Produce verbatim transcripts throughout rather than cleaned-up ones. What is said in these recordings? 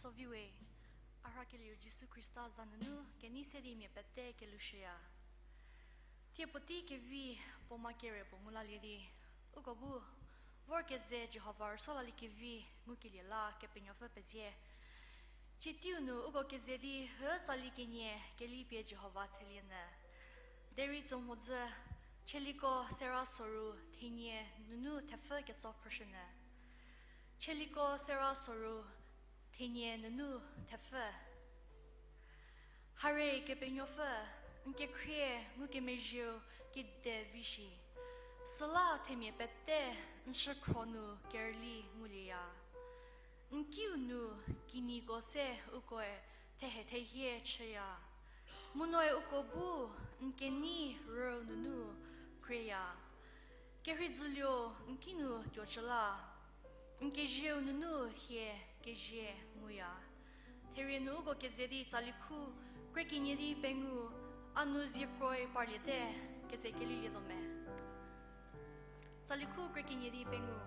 Soviwe, a rhakelieu Jisu Khrista za nunu kenei se di mia pete kelushüya. Thie puotei kevi puo ma kere puo ngu lalie di, uko bu vor keze Jihova rüso lalie kevi ngukelie la Kepenuopfü pezie. Citeiu nu uko keze di hü tsali kenie kelipie Jihova tselie nyü. Derei tso mhodzü, Chieliko sera soru thenie nunu thepfü ketso phrüshünyü. Chieliko sera soru thenie nunu thepfü. Hare Kepenuopfü, n kekhrie ngukemezhieu kide vi shi. Süla themia pete n shükhro nu kerüli ngulieya. N kiu nu kinyiko se ukoe thehe thehie chüya. Mu noe uko bu n kenei rüu nunu khrieya. Kerhei dzüluo n kinu tuo chü la, n kezieu nunu hie kezie nguya. Therie nu uko keze di tsali khu krekenie di pengou, a nu zie kroi parliete, keze kelilietuo me. Tsali khu krekenie di pengou.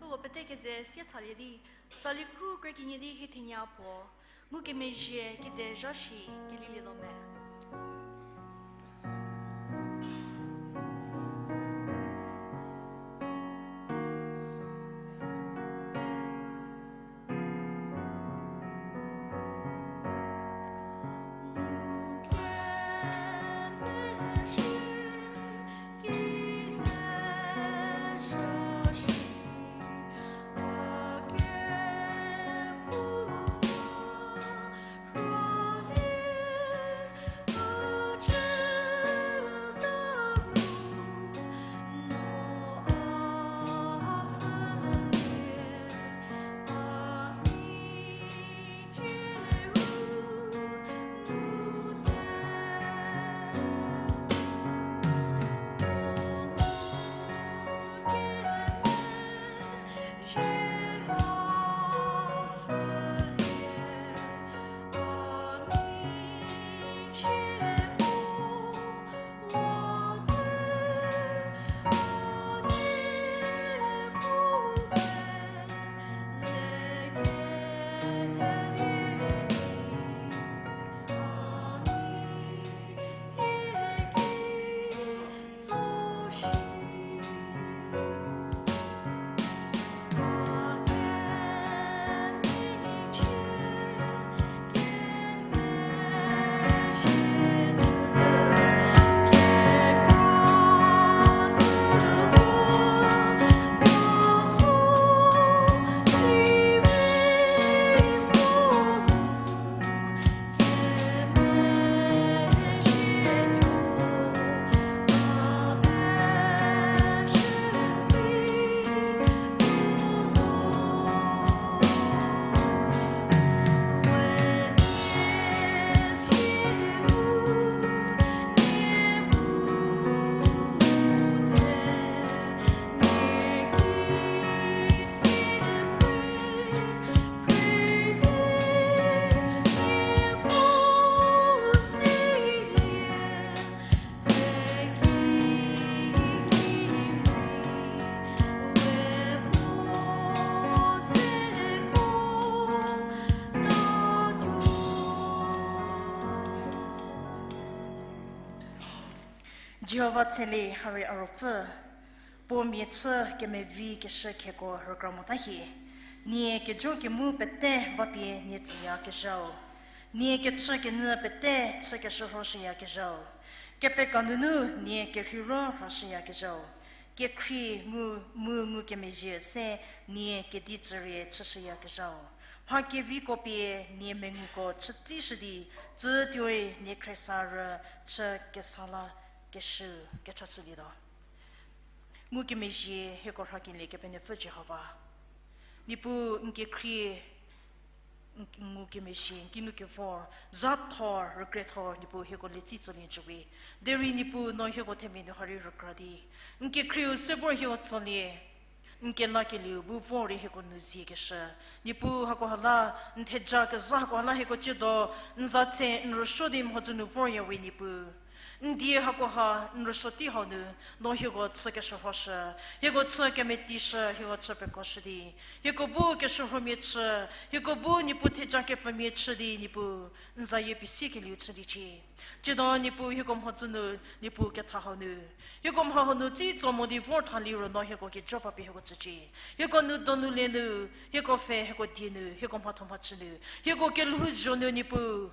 Uko pete keze sie thalie di, tsali khu krekenie di hie thenie puo, ngukemezhie kide zha shi kelilietuo me. Jihova tshelie ha rei a Ruopfü, puo mia chü kemevi keshü kheko rükra mota hie. Nie kejo kemu pete vapie nie tsüyakezhau. Nie kechü kenyü pete chü keshürhoshüyakezhau. Kepeka nunu nie kerheiro rhashüyakezhau. Kekhrie ngu, mu ngukemezhie se nie kedi tsürie chüshüyakezhau. Mha keviko pie nie menguko chütsishü di, tsütuoi nie khriesarü chü kesa lakeshü kecha chülietuo. Ngukemezhie hieko rhakelie Kepenuopfü Jihova. Niepuu n kekhrie, n-, n ngukemezhie, n kinu kevor, zathor, rükriethor, Niepuu hieko lietsi tsolie jüwe. Derei Niepuu no hieko themia nu ha rei rükra di, n kekhrieu se vor hieko tsolie, n kelakelieu bu vor rei hieko nu ziekeshü. Niepuu hakoha la, n theja kezha hakoha la hieko tsiedo, n za tse n rüsuo di mhodzü nu voryawe Niepuu. N die hakoha n rüsuo tei hau nu, no hieko chü keshürhoshü, hieko chü kemetishü, hieko chü pekoshü di, hieko bu keshürhomia chü, hieko bu Niepuu theja kepfümia chü di Niepuu, n zayie pie siekelieu chüliecie. Tsiedo Niepuu hieko mhodzü nu, Niepuu ketha hau nu, hieko mha hau nu tsi tso mo di vor thaliro no hieko kejo va pie hieko tsücie. Hieko nu donu le nu, hieko pfhe hieko die nu, hieko mhatho mhachü nu, hieko kelhouzho nu Niepuu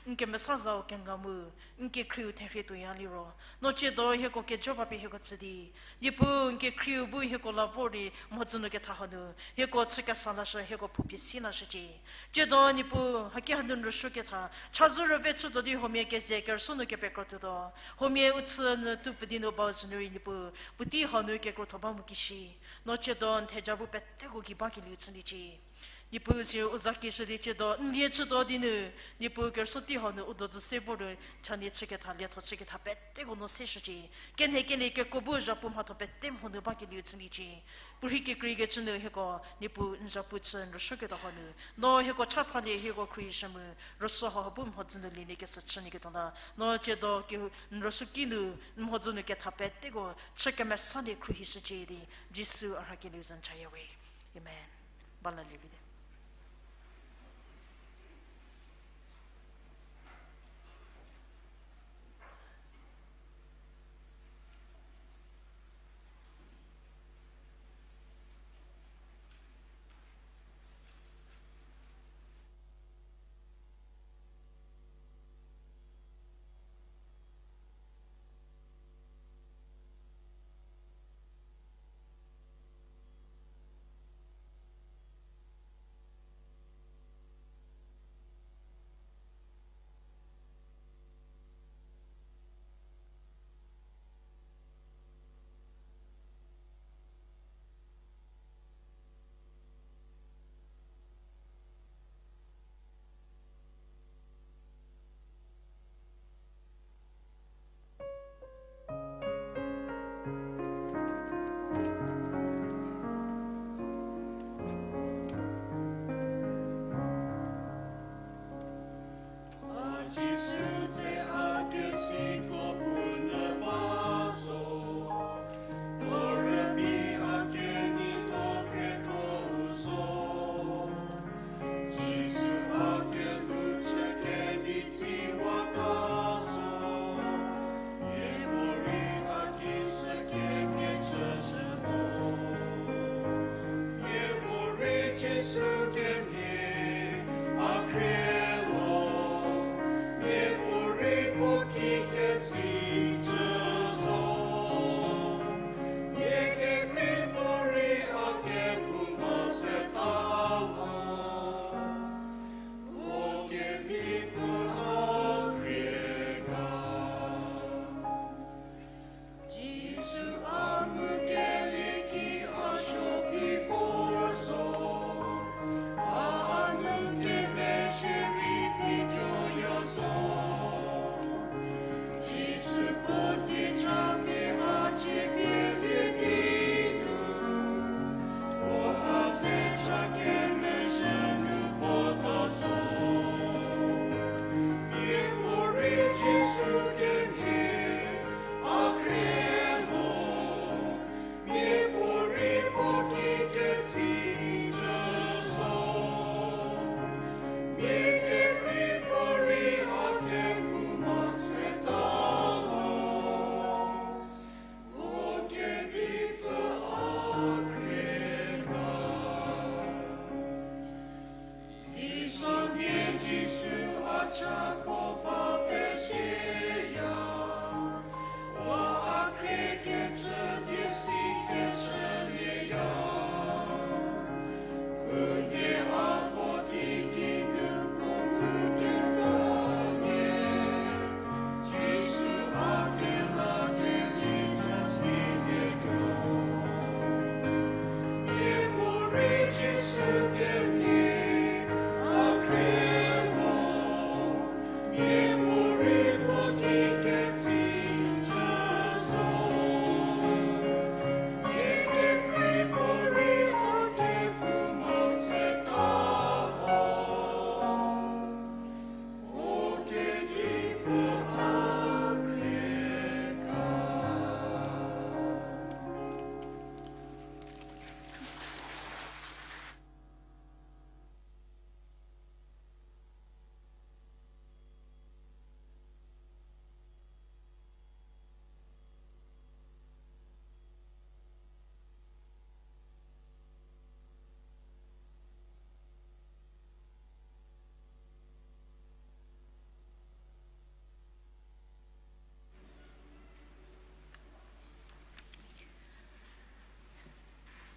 n kemesa zau kenga mu, n kekhrieu therhie tuoya liro, no tsiedo hieko kejo va pie hieko tsü di, Niepuu n kekhrieu bu hieko la vor di mhodzü nu ketha hau nu hieko chü kesa lashü, hieko phou pie si lashücie. Tsiedo Niepuu haki hanu n rüsuo ketha chazou rüve chütuo di huomia keze kerüsuo nu kepekro tuotuo, huomia u chü nu tupfü di nu bau zhü nu rei Niepuu puotei hau nu kekrotho ba mo kishi. No tsiedo n theja bu peteko gei bakelieu chüliecie. Niepuu siro u za kishü di tsiedo n lie chütuo di nu, Niepuu kerüsuo tei hau nu u dozü se vor nu chanie chüketha, lietho chüketha peteko no seshücie. Kenhekelie keko bu zhapu mhatho pete mho nu bakelieu chüliecie. Puorhi kekreikecü nu hieko Niepuu n zhapu chü n rüsuoketuo hau nu, no hieko chathalie, hieko khruohishü mu, rüsuo hauha bu mhodzü nu lienie kesü chünyüketuo la, no tsiedo n rüsuoki nu n mhodzü nu ketha peteko chü kemesalie khruohishücie di, Jisu a rhakelieu za n chayawe. Amen. Ba la lievi te.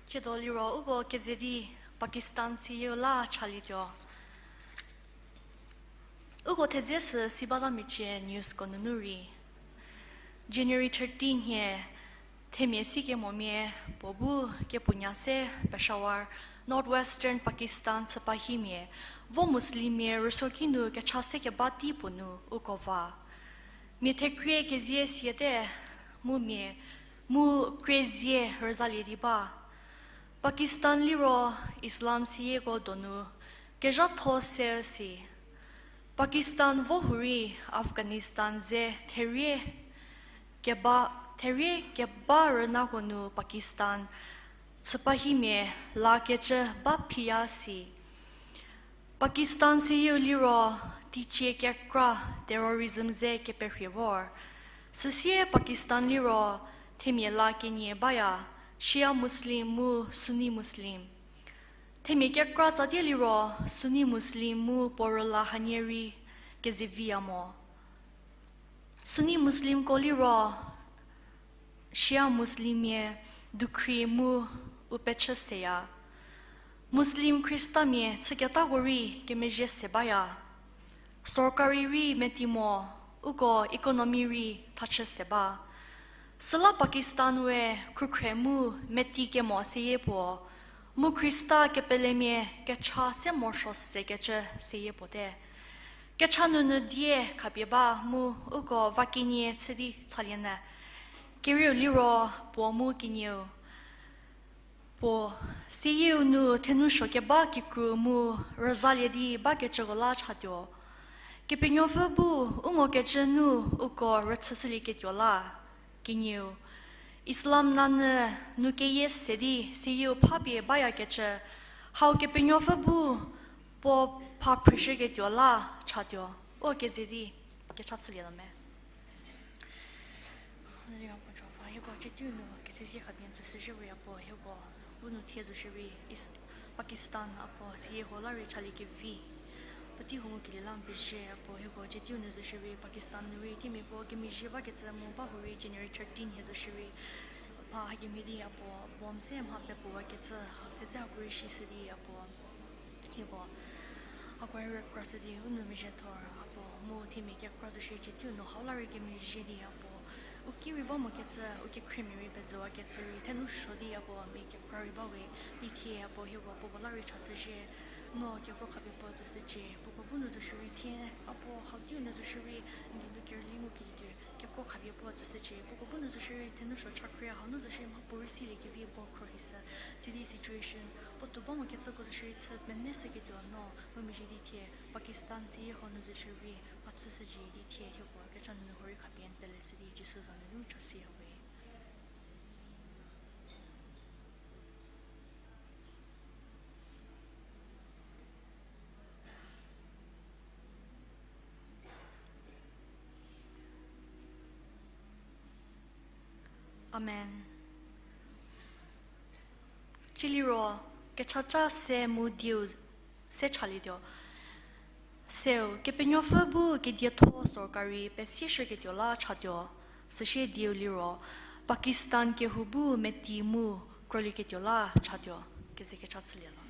Tsiedo liro uko keze di Pakistan seyie la chalietuo. Uko thedze sü si bata mecie newsko nunu rei. January thirteen nhie themia sikemomia puo bu kepuonya se Peshawar, North Western Pakistan chüpahimia, vo Muslimmia rüsuoki nu kecha se keba tei puo nu uko va. Mia thekrie kezie siate, mu mia, mu krie zie rüzalie di ba. Pakistan liro Islam seyieko donu kezhatho se si. Pakistan vo hurei Afghanistan ze therie keba, therie keba rünako nu Pakistan chüpahimia lakecü ba phiya si. Pakistan seyieu liro teicie kekra terrorism ze keperhie vor. Süsie Pakistan liro themia la kenie baya, Shia Muslim mu Sunni Muslim. Themia kekra tsatie liro Sunni Muslim mu puo rüla hanie rei kezeviya mo. Sunni Muslimko liro Shia Muslimmia dukhri mu u pechü seya. Muslim Khristamia chüketako rei kemezhie se baya. Sorkari rei meti mo, uko economy rei thachü se ba. Süla Pakistan we khrükhre mu meti kemo seyie puo, mu Khrista kepelemia kecha se morosuo sekecü seyie puote. Kecha nunu die khapie ba mu uko va kenie chü di chalie nyü. Kerieu liro puo mu kenieu. Puo, seyieu nu thenou suo keba kikru mu rüzalie di bakecüko la chatuo. Kepenuopfü bu u ngokecü nu uko rüchüshülieketuo la. Kenieu, Islam nanyü nu keyie se di seyieu phapie bayakecü, hau Kepenuopfü bu puo pha phrishüketuo la chatuo. U keze di kecha chülie lo me. Hallelujah, puo Jihova, hieko cietiu nu kethezie khapie n tsüshüzhie we apuo, hieko bu nu thie zo shierei, Pakistan apuo, seyie huo la rei chaliekevi. Puotei huo ngukelie la n pezie apuo, hieko cietiu nu zo shierei, Pakistan nu rei themiako kemezhie bakecü mu ba hurei January thirteen hie zo shierei. Mha hakemhie di apuo, bomb se mha pepuwakecü, thedze hako rei shishü di apuo. Hieko, hako rei rükra shü di u nou mezhie thor apuo, mu themia kekra zo shierei cietiu nu hau la rei kemezhie di apuo. U ki rei ba mokecü, u kekhriemia rei pezüwakecü rei thenou suo di apuo, mia kekra rei ba we, di thie apuo hieko puo puo la rei chashüzhie, no kekuo khapie puo tsüshücie, puoko bu nu zo shierei thie, apuo hau teiu nu zo shierei, n geinu kerüli ngukelie tuo, kekuo khapie puo tsüshücie, puoko bu nu zo shierei thenou suo chakhrie hau nu zo shierei mhapuorei siliekevi puo khruohishü, sidi situation puo tuo ba mokecüko zo shierei chü mene shüketuo no, mu mezhie di thie, Pakistan seyie huo nu zo shierei, mha chüshücie di thie hieko kecha nunu huorei khapie n peleshü di Jisu za nunu chasi we. Amen. Ciliro, kechaca se mu dieu se chalietuo. Seu, Kepenuopfü bu kedietho sorkari pesieshüketuo la chatuo, süsie dieu liro, Pakistan kehou bu meti mu krolieketuo la chatuo, keze kecha chülie lo.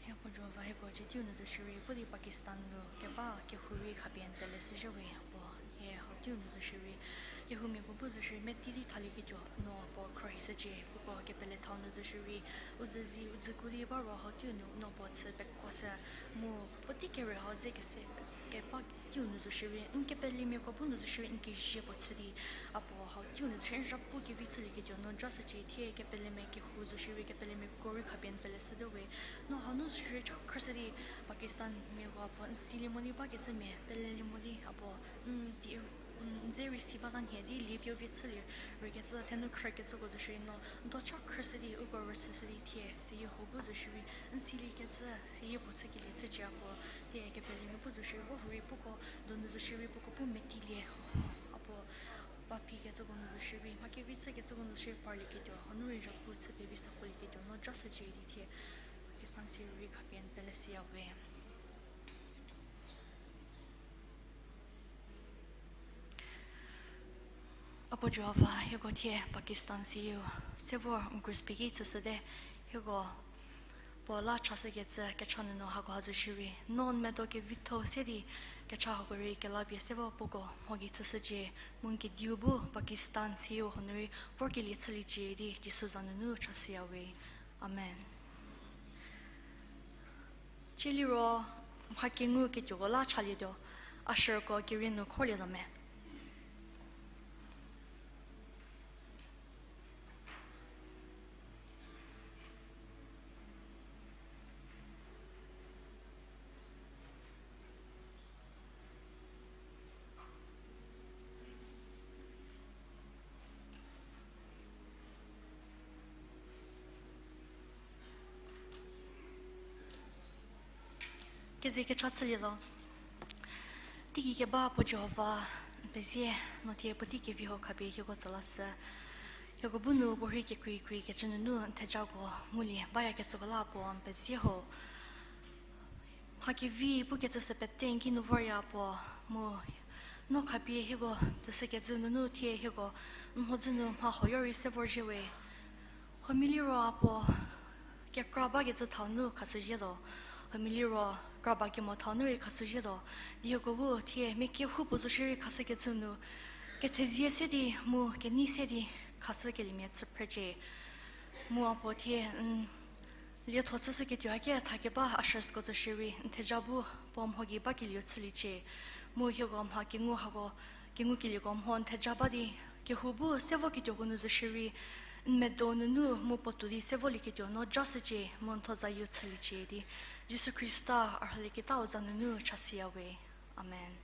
Hieko Jihova, hieko cietiu nu zo shierei, vo di Pakistan nu keba kehou rei khapie n peleshüzhie we apuo, hie hau teiu nu zo shierei, kehoumiako bu zo shierei meti di thalieketuo no puo khruohishücie, puoko kepelethau nu zo shierei, u dzüzi u dzüku di ba ro hau teiu nu no puo chü pekuoshü, mu puotei kere hau ze kese keba teiu nu zo shierei, n kepelemiako bu nu zo shierei n kezie puo chü di, apuo hau teiu nu zo shierei n zhapu kevi chülieketuo no jashücie, thie kepelemia kehou zo shierei kepelemia kroi khapie n peleshüte we, no hau nu zo shierei cha khrüshü di, Pakistan miako apuo n silie mo di bakecümia pelelie mo di apuo, n ti, n dze rei si bata nhie di liepie vi chülie rei kecü thenu khrükecüko zo shierei no n do cha khrüshü di uko rüchüshü di thie seyie huo bu zo shierei n siliekecü seyie puo chükelie chücie apuo, thie kepelemia bu zo shierei vo hurei puoko donu zo shierei puoko bu metilie apuo, papikecüko nu zo shierei mha kevi chükecüko nu zo shierei parlieketuo hanu rei zhapu chü pevi sakolieketuo no jashücie di thie Pakistan seyie rei khapie n peleshüya we. Puo Jihova, hieko thie Pakistan siu se vor n krus pie ki tsüshüte, hieko puo la chashükecü kecha nunu hako ha zo shierei, no n medo kevitho se di kecha hako rei kelapie se vo puoko mho gei tsüshücie, mu n kediu bu Pakistan siu hanu rei vorkelie chüliecie di Jisu za nunu chashüya we. Amen. Cieliro mha kengu ketuoko la chalietuo, usherko kerie nu khorlietuo me. Keze kecha chülielo. Teigei keba puo Jihova, n pezie, no thie puotei kevi ho khapie hieko tsü lashü. Hieko bu nu puorhi kekreikrei kecü nunu n thejako ngulie bayakecüko la puo n pezie ho. Mha kevi pukecü sü pete n ki nu vorya puo, mu no khapie hieko tsüshükecü nunu thie hieko n mhodzü nu mha huoyo rei se vorzhie we. Huomia liro a puo kekra bakecü thau nu khashüzhietuo. Huomia liro kra ba kemo thau nu rei khashüzhietuo. Di hieko bu thie mia kehoupuo zo shierei khashükecü nu kethezie se di mu kenei se di khashükeliemia chü phrecie. Mu a puo thie n lietho chüshüketuo haki thakeba ushersko zo shierei n theja bu puo mho gei bakelieu chüliecie. Mu hieko mha kengu hako, kengukelieko mho n theja ba di, kehou bu se voketuoko nu zo shierei n medo nunu mu puotou di se volieketuo no jashücie mu n tho zayieu chüliecie di, Jisu Khrista a rhülieketau za nunu chashüya we. Amen.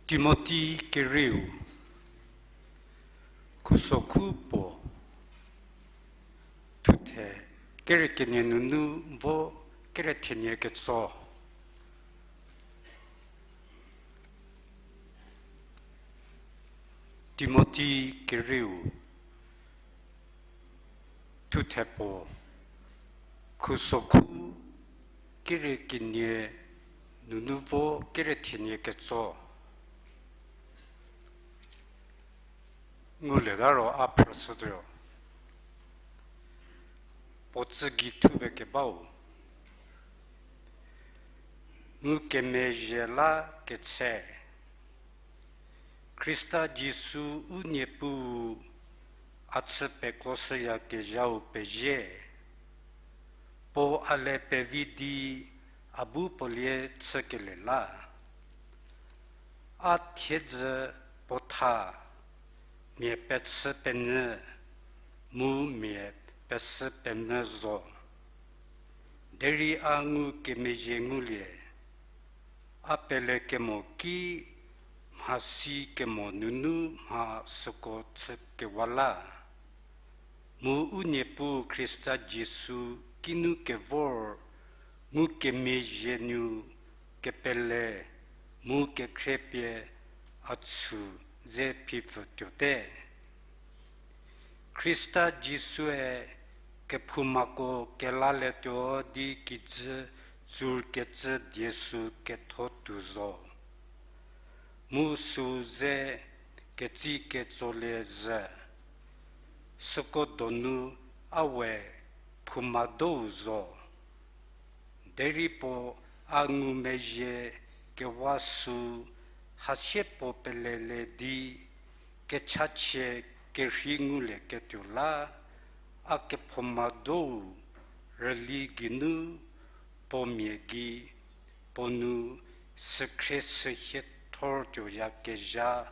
Timothi kerieu, khusokhu puo, thuthe kere kenie nunu vo kere thenie ketso. Timothi kerieu, thuthe puo, khusokhu kere kenie nunu vo kere thenie ketso. Ngulieta ro a phrüshütuo. Puo tsü gei thupie kebau. Ngukemezhie la ketshe. Khrista Jisu u Niepuu a chü pekuoshüyakezhau pezie. Puo a le pevi di a bu puolie chükelie la. A thiedzü puo tha, mia pechü penyü, mu mia pesü penyü zo. Derei a ngukemezhie ngulie, a pelekemo ki mhasi kemo nunu mha süko chükewa la. Mu u Niepuu Khrista Jisu kinu kevor ngukemezhie nu kepele mu kekhriepie a tshu dze phipfü tuote. Khrista Jisue kephoumako kelalietuo di kijü tsurkecü die sü ketho tuo zo. Mu süu ze ketsiketsolie zhü. Süko donu a we phouma dou zo. Derei puo a ngumezhie kewa sü hasie puo pelelie di kechachie kerhei ngulieketuo la, a kephouma dou rüli geinu puo mia gei puo nu sükhrie sühiethor tuoyakezha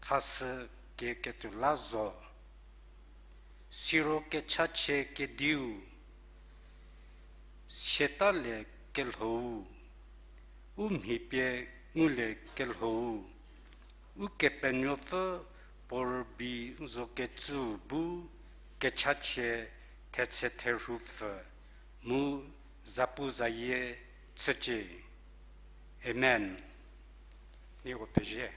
thashü kieketuo la zo. Siro kechachie kediu, siatalie kelhou, u mhi pie ngulie kelhou, Ukepenuopfü puo rübei zokecüu bu kechachie thetse therhupfü mu zapuzayie chücie. Amen. Nieko pezie.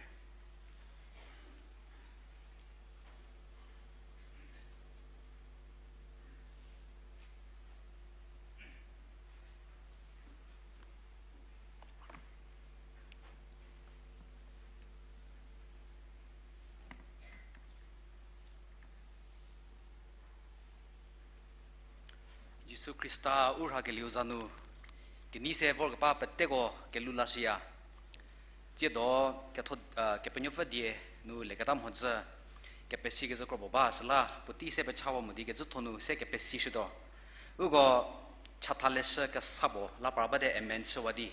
Jisu Khrista u rhakelieu za nu, kenei se vorkeba peteko kelhou lashüya. Tsiedo ketho, Kepenuopfü die nu leketa mhodzü kepesikecü kro puo ba süla puotei se pechawa mo di kecütho nu se kepesishütuo. Uko chatha leshü kesa puo la par bate amend chüwa di,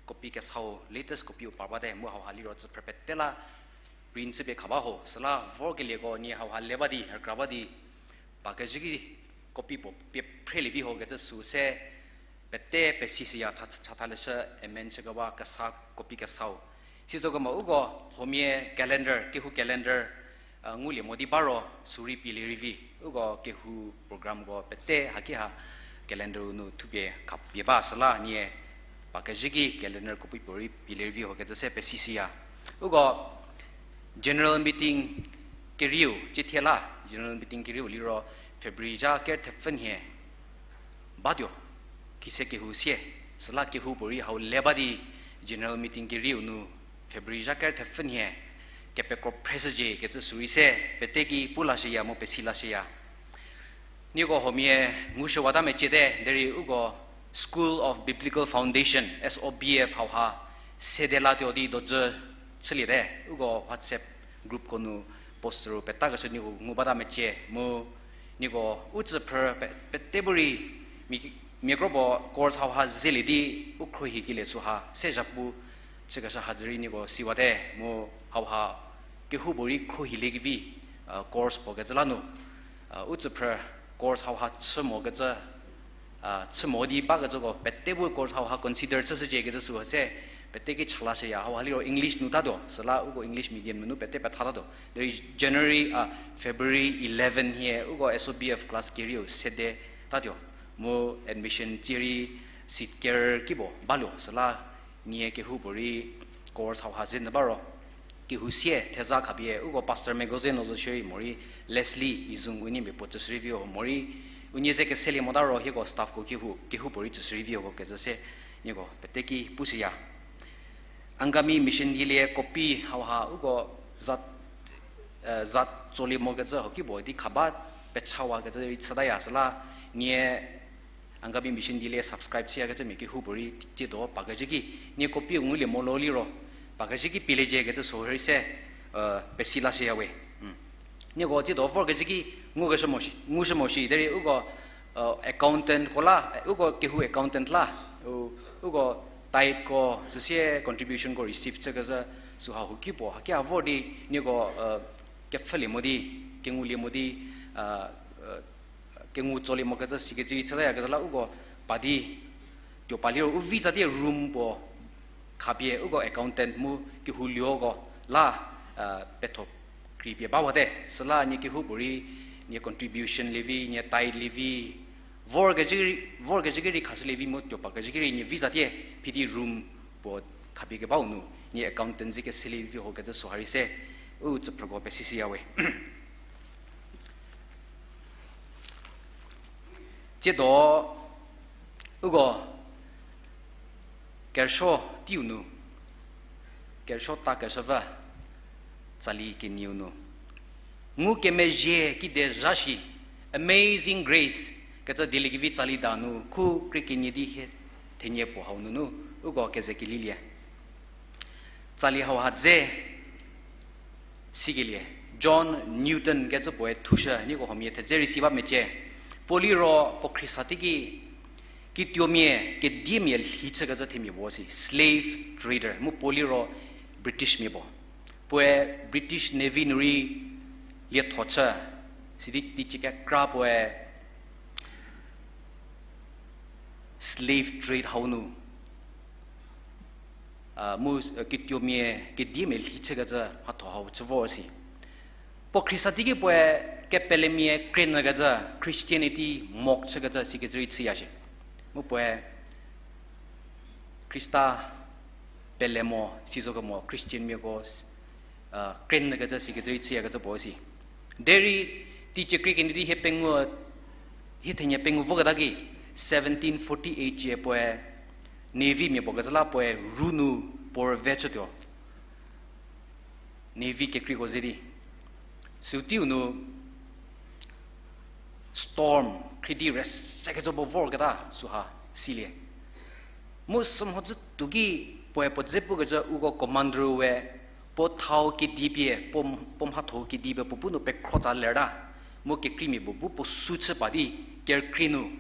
copy kesau latest copy u par bate mu hauha liro tsüphrü pete la print chüpie kha ba ho süla vorkelieko nie hauha le ba di rükra ba di, pa kezhü ki copy puo pie phrelie vi ho kecü sü se pete pesishüya, chatha leshü amend chükewa kesa copy kesau. Sizokemo uko huomia calendar, kehou calendar ngulie mo di ba ro sürei pielie rei vi. Uko kehou programko pete haki ha calendar nu thupie khapie ba süla nie pa kezhü ki calendar copy puorei pielie rei vi ho kecü se pesishüya. Uko general meeting kerieu, ciethie la general meeting kerieu liro February zha ker thepfü nhie batuo, khise kehou sie, süla kehoupuorei hau le ba di general meeting kerieu nu February zha ker thepfü nhie kepekro phreshücie kecü sürei se pete ki pu lashüya mu pesi lashüya. Nieko huomia ngushüwata meciete, derei uko School of Biblical Foundation, S O B F hauha sede latuo di dojü chüliete, uko WhatsApp groupko nu post ru petakeshü nieko ngu bata mecie mu nieko u tsüphrü pe-, pete bu rei mia, mia kropuo course hauha zelie di u khruohikelie süha se zhapu chükeshü hazürei nieko siwate mu hauha kehoupuorei khruohiliekevi course puo kecü la nu u tsüphrü course hauha chü mokecü chü mo di bakecüko pete bu course hauha consider chüshücie kecü süha se pete ki cha lashüya. Hauha liro English nu tatuo süla uko English medium nunu pete petha tatuo. Derei January, a, February eleven hie uko S O B F class kerieu sede tatuo. Mu admission tsie rei seat ker kipuo baluo süla nie kehoupuorei course hauha ze nyü ba ro kehou sie theza khapie uko Pastor Megoze no zo shierei morei Leslie Izung unie mia puo tsüshürei vi ho morei unie ze keselie mota ro hieko staffko kehou, kehoupuorei tsüshürei vi ho kecü se nieko pete ki pushüya. Angami Mission Dielie copy hauha uko za, za tsolie mokecü huo kipuo di khaba pechawakecü rei chütaya süla nie Angami Mission Dielie subscribe chüyakecü mia kehoupuorei tsiedo pa kezhü ki nie copy ngulie mo lo liro pa kezhü ki pieliecie kecü sürei se pesi lashüya we. Nieko tsiedo vor kezhü ki ngukeshü mo shi, ngushü mo shi derei uko accountantko la, uko kehou accountant la, u, uko titheko süsie contributionko receive chükezhü süha huo kipuo haki a vor di nieko kepfhülie mo di, kengulie mo di, a, kengu tsolie mokecü sikecü rei chütaya kezhü la uko pa di tuo pa liro u vi tsatie room puo khapie uko accountant mu kehou lioko la, petho krei pie bawate. Süla nie kehoupuorei nie contribution lievi, nie tithe lievi, vorkezhü ki rei khashülie vi mu tuo pa kezhü ki rei nie vi tsatie phi di room puo khapie kebau nu nie accountant ze keselie vi hokecü süha rei se u tsüphrüko pesishüya we. Tsiedo uko kerüsuo teiu nu, kerüsuo ta keshüvü tsali kenieu nu, ngukemezhie kide zha shi, Amazing Grace kecü dieliekevi tsali da nu khu krie kenie di hie thenie puo hau nunu uko keze kelilie. Tsali hauha dze sikelie, John Newton kecü puoe thushü, nieko huomia thedze rei si ba mecie. Puo liro puo Khrista teiki kituomia, kediemia lhi chükecü themia puo si, slave trader, mu puo liro Britishmia puo. Puoe British Navy nu rei lietho chü, sidi teicie kekra puoe slave trade hau nu mu kituomia, kediemia lhi chükecü mhatho hau chü vor si. Puo Khrista teiki puoe kepelemia krienyükecü, Christianity mock chükecü sikecü rei chüya shie. Mu puoe Khrista pele mo, sizokemo Christianmiako krienyükecü sikecü rei chüyakecü puo si. Derei teicie krie kenie di hie pengou, hie thenie pengou voketa ki, seventeen forty-eight cie puoe Navy mia puo kecü la puoe ru nu puo rüve chütuo. Navy kekreiko ze di. Süu teiu nu storm, khridi rüse kecü puo vorketa süha silie. Mu sümhodzü tuoki puoe puo dze pukecü uko commander we puo thau kedi pie, puo, puo mhatho kedi pie puo bu nu pekhro tsa lerta. Mu kekreimia puo bu puo su chü pa di kerükrie nu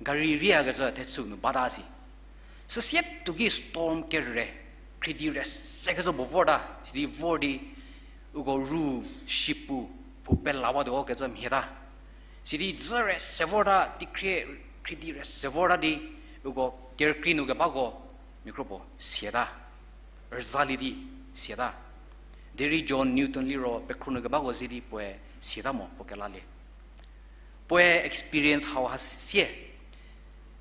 gari riakecü thechü nu bata si. Süsie tuoki storm kere, khridi rüse kecü puo vorta, sidi vor di uko ru shipu phou pelawatuo kecü mhieta. Sidi dzü rüse vorta, teikhrie khridi rüse vorta di uko kerükrie nu kebako mia kro puo siata, rüzalie di siata. Derei John Newton liro pekhro nu kebako ze di puoe siata mo puo kelalie. Puoe experience hauha sie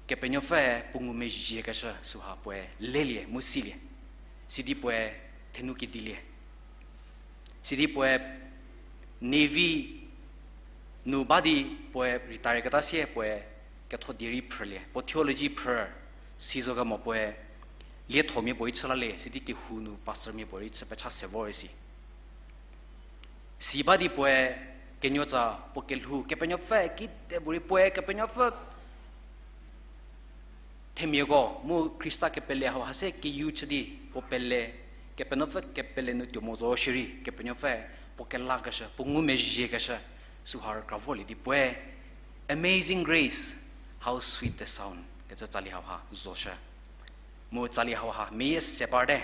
Kepenuopfüe puo ngumezhiekeshü süha puoe lelie mu silie. Sidi puoe thenu kedilie. Sidi puoe Navy nu ba di puoe retire keta sie puoe ketho die rei phrülie. Puo theology phrü, sizokemo puoe liethomia puorei chü lalie, sidi kehou nu pastormia puorei chü pecha se vor isi. Si ba di puoe kenuotsa puo kelhou Kepenuopfü kide puorei puoe Kepenuopfü themiako mu Khrista kepele hauha se keyu chü di puo pele, Kepenuopfü kepele nu tuo mo zo shierei Kepenuopfü puo kelakeshü, puo ngumezhiekeshü, süha rükra volie di puoe Amazing Grace, how sweet the sound kecü tsali hauha zoshü. Mu tsali hauha meyie se parte.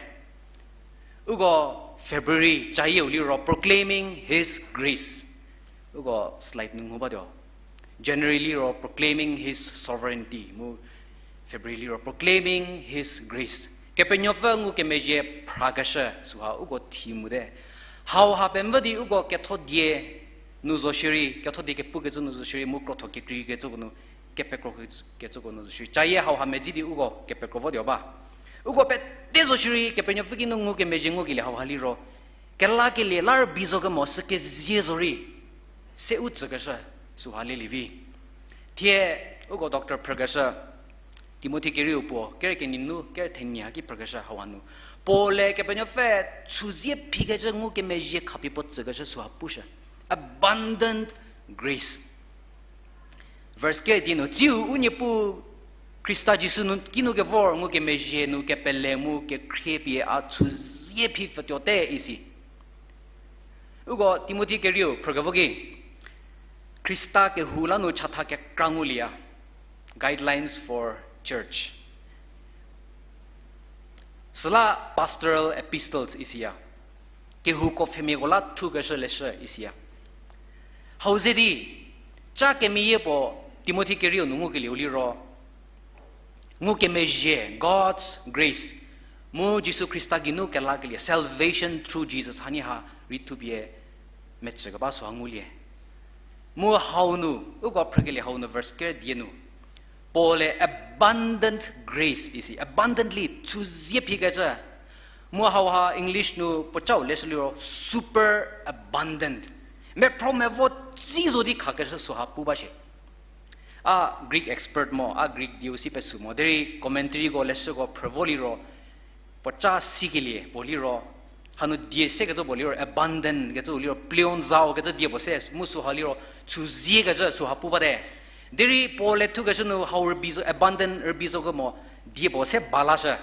Uko February cayieu liro Proclaiming His Grace. Uko slide nu ngu batuo. January liro Proclaiming His Sovereignty. Mu February liro Proclaiming His Grace. Kepenuopfü ngukemezhie phrakeshü süha uko thie mote. Hauha pemvü di uko ketho die nu zo shierei, ketho die kepukecü nu zo shierei, mu krotho kekreikecüko nu, kepekro kecüko nu zo shierei. Cayie hauha medzi di uko kepekro votuo ba. Uko pete zo shierei, Kepenuopfü ki nu ngukemezhie ngukelie hauha liro kelakelie la rübei zo kemo sü kezie zorei, se u tsükeshü, süha lelie vi. Thie uko doctor phrükeshü, Timothy kerieu puo, kere kenie nu, kere thenie haki phrükeshü hauha nu. Paul-e Kepenuopfü chüzie phikecü ngukemezhie khapie puo tsükeshü süha pushü. Abundant grace. Verse kere die nu, tsiu u Niepuu Khrista Jisu nu, kinu kevor ngukemezhie nu kepele mu kekhrie pie a chüzie phi pfütuote isi. Uko Timothy kerieu phrükevo ki, Khrista kehou la nu chatha kekra ngulieya, Guidelines for Church. Süla pastoral epistles isiya. Kehouko pfhemiako la thukeshü leshü isiya. Hau ze di, ca kemeyie puo, Timothy kerieu nu ngukelieu liro, ngukemezhie, God's grace, mu Jisu Khrista geinu kelakelie, salvation through Jesus, hanie ha rei thupie metsükeba süha ngulie. Mu hau nu, uko phrükelie hau nu verse ker die nu, Paul-e abundant grace isi, abundantly, chüzie phikecü. Mu hauha English nu puocau leshü liro super abundant. Mephro mevo tsi zo di khakeshü süha pu ba shie. A Greek expert mo, a Greek dieu si pesü mo. Derei commentaryko leshüko phrü vo liro, puoca sikelie puo liro, hanu die sekecü puo liro, abundant kecü liro, pleonzao kecü die puo se, mu süha liro, chüziekecü süha pu bate. Derei Paul-e thukeshü nu hau rübei zo, abundant rübei zo kemo, die puo se ba lashü.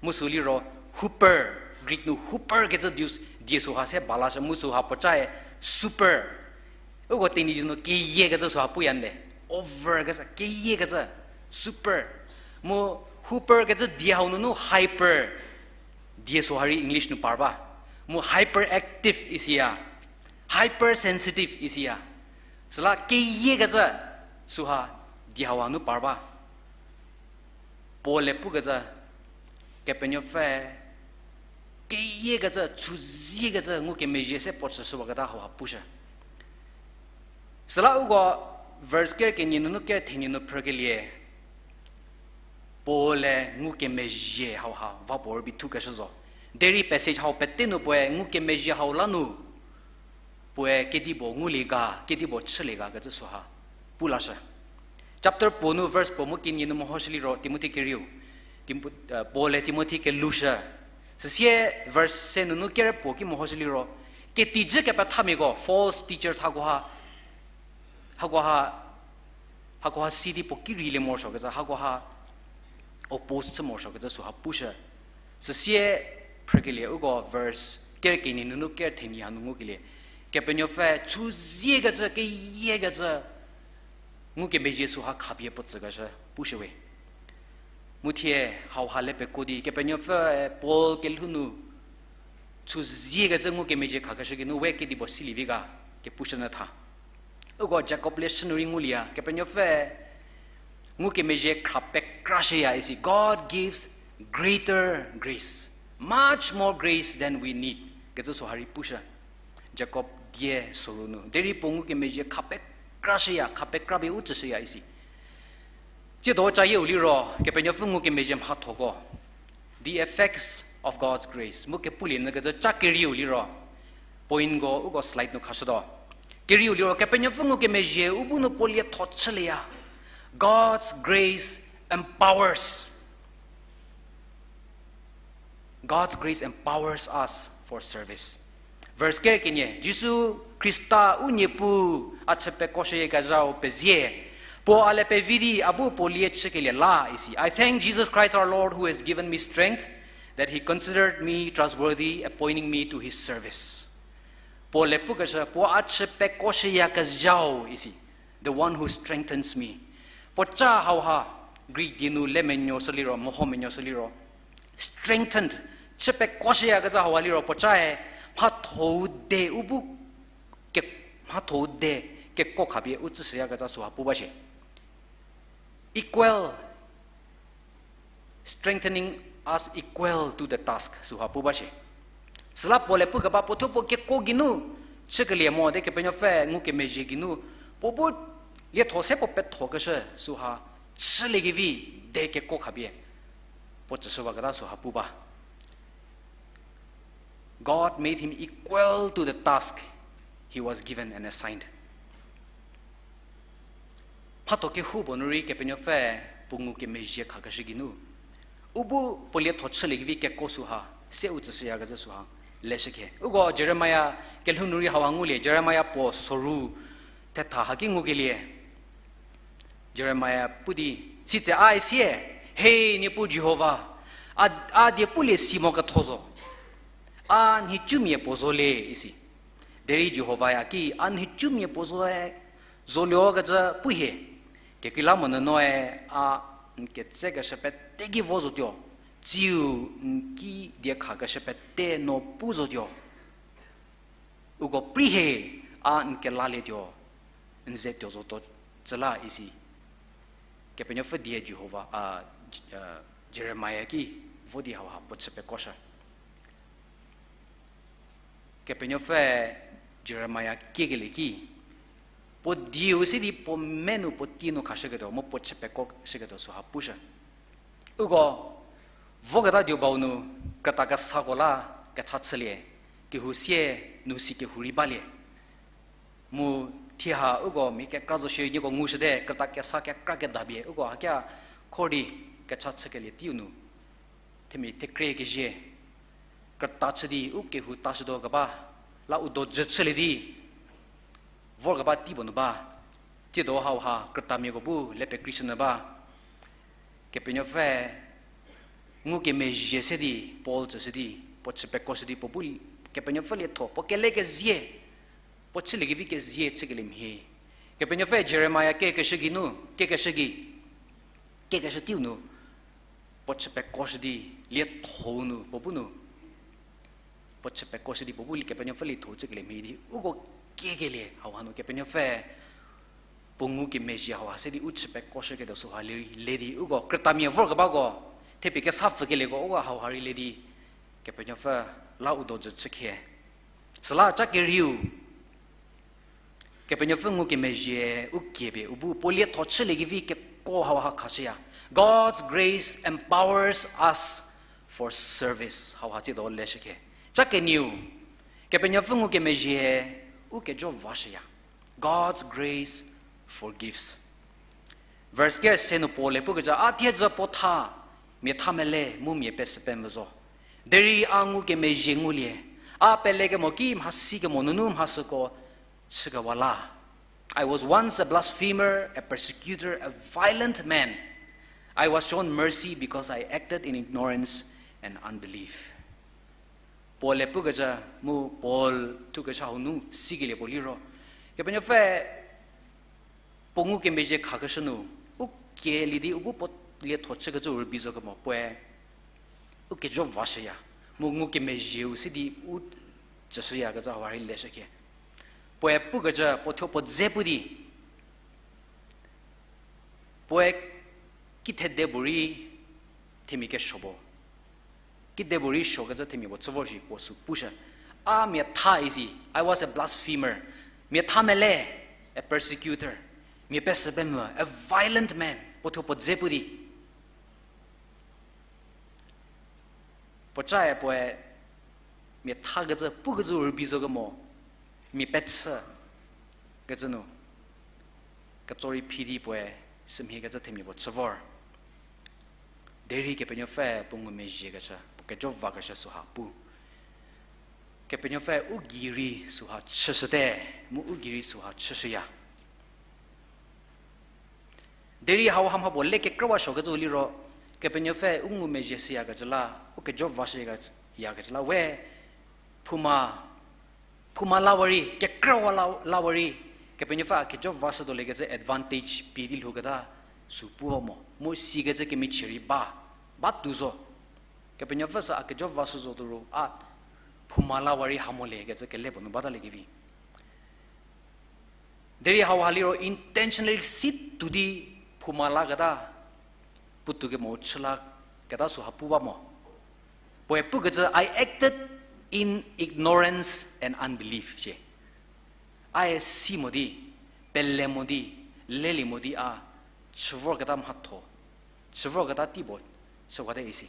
Mu sü liro, huper, Greek nu huper kecü die, die süha se ba lashü, mu süha puocae super. Uko Tenyidie nu keyiekecü süha puya nde. Over kecü, keyiekecü, super. Mu huper kecü die hau nunu hyper die süha rei English nu par ba. Mu hyperactive isiya, hypersensitive isiya. Süla keyiekecü süha die hau hanu par ba. Paul-e pukecü, Kepenuopfü keyiekecü, chüziekecü ngukemezhie se puo chüshüwaketa hauha pushü. Süla uko verse ker kenie nunu ker thenie nu phrükelie, Paul-e ngukemezhie hauha va puo rübei thukeshü zo. Derei passage hau pete nu puoe ngukemezhie hau la nu puoe kedipuo ngulie ga, kedipuo chülie ga kecü süha pu lashü. Chapter puo nu verse puo mu kenie nu mehoshü liro Timothy kerieu, Tim-, Paul-e Timothy kelushü. Süsie verse se nunu ker puo ki mehoshü liro, ketijü kepethamiako, false teachers hakoha, hakoha, hakoha si di puo ki reilie morosuokecü, hakoha oppose chü morosuokecü süha pushü. Süsie phrükelie uko verse ker kenie nunu ker thenie hanu ngukelie, Kepenuopfü chüziekecü, keyiekecü ngukemezhie süha khapie puo tsükeshü pushüwe. Mu thie hauha le peko di Kepenuopfüe Paul kelhou nu chüziekecü ngukemezhie khakeshü geinu we kedipuo silievi ga kepushü nyü tha. Uko Jakob leshü nu rei ngulieya, Kepenuopfü ngukemezhie khra pekrashüya isi, God gives greater grace, much more grace than we need kecü süha rei pushü. Jakob die soru nu derei puo ngukemezhie kha pekrashüya, kha pekrapie u tsüshüya isi. Tsiedo cayieu liro Kepenuopfü ngukemezhie mhathoko, the effects of God's grace mu kepulie nyü kecü ca kerieu liro, pointko uko slide nu khashütuo. Kerieu liro Kepenuopfü ngukemezhie u bu nu puo lietho chülieya. God's grace empowers. God's grace empowers us for service. Verse ker kenie, Jisu Khrista u Niepuu a chü pekoshüyakezhau pezie, puo a le pevi di a bu puo lie chükelie la isi. I thank Jesus Christ our Lord who has given me strength, that he considered me trustworthy, appointing me to his service. Puo le pukeshü, puo a chü pekoshüyakezhau isi, the one who strengthens me. Puoca hauha, Greek die nu le menuoshü liro, meho menuoshü liro, strengthened, chü pekoshüyakezha hauha liro puocae, mhathou de u bu, ke, mhathou de keko khapie u tsüshüyakezha süha pu ba shie. Equal, strengthening us equal to the task süha pu ba shie. Süla puo le pukeba puo thuo puo keko geinu chükelie mo de Kepenuopfü ngukemezhie geinu puo bu lietho se puo pethokeshü süha chüliekevi de keko khapie puo tsüshüwaketa süha pu ba. God made him equal to the task he was given and assigned. Mhatho kehoupuo nu rei Kepenuopfü puo ngukemezhie khakeshü geinu u bu puo lietho chüliekevi keko süha se u tsüshüyakecü süha leshükhe. Uko Jeremia kelhou nu rei hauha ngulie, Jeremia puo soru thetha haki ngukelie. Jeremia pu di, sitse a sie, He Niepuu Jihova, a, a die pulie si moketho zo, a nhicumia puo zo le isi. Derei Jihovae a ki, a nhicumia puo zoe, zoliokecü pu hie, kekreilamonyü noe a n ketsekeshü pete ki vo zotuo, tsiu n ki diekhakeshü pete no pu zotuo. Uko prei hie, a n kelalietuo, n ze tuo zotuo cü la isi. Kepenuopfü die Jihova, a, J-, a, Jeremia ki vo di hauha puo chü pekoshü. Kepenuopfü Jeremia kiekelie ki, puo dieu se di puo me nu puo tie nu khashüketuo, mu puo chü pekoshüketuo süha pushü. Uko, voketa dieu bau nu, krüta kesako la kecha chülie, kehou sie nu si kehou rei balie. Mu thie ha uko mia kekra zo shierei nieko ngushüte, krüta kesa kekra kedapie, uko hakia khor di kecha chükelie teiu nu. Themia thekre kezhie. Krüta chü di u kehou tashütuo keba, la u do jü chülie di vorkeba tei puo nu ba. Tsiedo hauha krütamiako bu le pekreishünyü ba. Kepenuopfü ngukemezhie se di, Paul tsüshü di, puo chü pekoshü di, puo bu Kepenuopfü lietho, puo kelekezie, puo chüliekevi kezie chükelie mhie. Kepenuopfü Jeremia kiekeshü geinu, kiekeshü gei, kiekeshü teiu nu, puo chü pekoshü di, lietho nu, puo bu nu, puo chü pekoshü di, puo bu Kepenuopfü lietho chükelie mhie di, uko kiekelie hauha nu Kepenuopfü puo ngukemezhie hauha se di u chü pekoshüketuo süha le, le di, uko krütamia vorkebako, thepie kesa pfükelieko, uko hauha rei le di, Kepenuopfü la u do jü chükhie. Süla ca kerieu, Kepenuopfü ngukemezhie u kiepie, u bu puo lietho chüliekevi keko hauha khashüya. God's grace empowers us for service. Hauha tsiedo leshükhe. Ca kenieu, Kepenuopfü ngukemezhie u kejo vashüya. God's grace forgives. Verse ker se nu Paul-e pukecü, a thiedzü puo tha, mia tha mele mu mia pesü pemvü zo. Derei a ngukemezhie ngulie, a pelekemo ki mhasikemo nunu mhasüko chükewa la. I was once a blasphemer, a persecutor, a violent man. I was shown mercy because I acted in ignorance and unbelief. Paul-e pukecü mu Paul thukeshü hau nu sikelie puo liro, Kepenuopfü puo ngukemezhie khakeshü nu, u kielie di u bu puo lietho chükecü rübei zo kemo puoe u kejo vashüya, mu ngukemezhieu se di u tsüshüyakecü hau rei leshükhe. Puoe pukecü puo thuo puo dze pu di, puoe kithede puorei themia kesuo puo, kide puorei suokecü themia puo chü vor shi puo sü pushü. A mia tha isi, I was a blasphemer. Mia tha mele, a persecutor. Mia pesü pemvü, a violent man. Puo thuo puo dze pu di. Puocae puoe mia thakecü pukecü rübei zo kemo, mia pechü kecü nu, ketso rei phi di puoe sümhiekecü themia puo chü vor. Derei Kepenuopfü puo ngumezhiekeshü, puo kejo vakeshü süha pu. Kepenuopfü u gei rei süha chüshüte, mu u gei rei süha chüshüya. Derei hau hamha puo le kekrüwa suokecü liro, Kepenuopfü u ngumezhie shüyakecü la, u kejo vashüyakecü la we, phouma, phouma la wa rei, kekrüwa la, la wa rei, Kepenuopfü a kejo vashütuoliekecü advantage pie di lhouketa sü pu ba mo, mu sikecü kemichie rei ba, ba tuo zo. Kepenuopfü sü a kejo vashü zotuo ro a phouma la wa rei ha mo lekecü kele puo nu bataliekevi. Derei hauha liro intentionally si tuo di phouma laketa, puotou kemo chü laketa süha pu ba mo. Puoe pukecü, I acted in ignorance and unbelief, shie. A-e si mo di, pele mo di, lelie mo di a, chü vorketa mhatho, chü vorketa tei puo chüwate isi.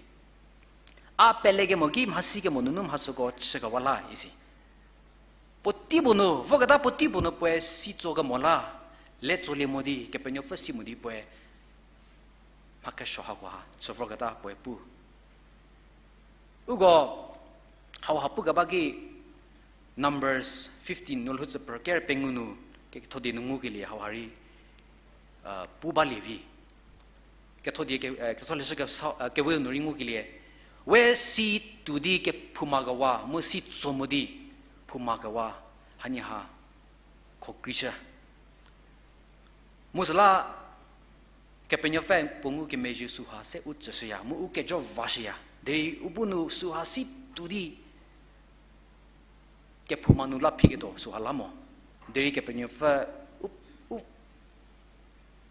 A pelekemo ki mhasikemo nunu mhasüko chükewa la isi. Puotei puo nu, voketa puotei puo nu puoe si tsokemo la, le tsolie mo di, Kepenuopfü si mo di puoe mha kesuo hakoha chü vorketa puoe pu. Uko hauha pukeba ki Numbers fifteen nu lhoutsü per ker pengou nu, kethodie nu ngukelie hauha rei, pu balie vi. Kethodie ke, ketholeshü kesa, kewe nu rei ngukelie. We si tuo di kephouma kewa, mu si tso mo di phouma kewa, hanie ha khokreishü. Mu süla Kepenuopfü puo ngukemezhie süha se u tsüshüya, mu u kejo vashüya. Derei u bu nu süha si tuo di kephouma nu la phiketuo süha la mo. Derei Kepenuopfü u, u,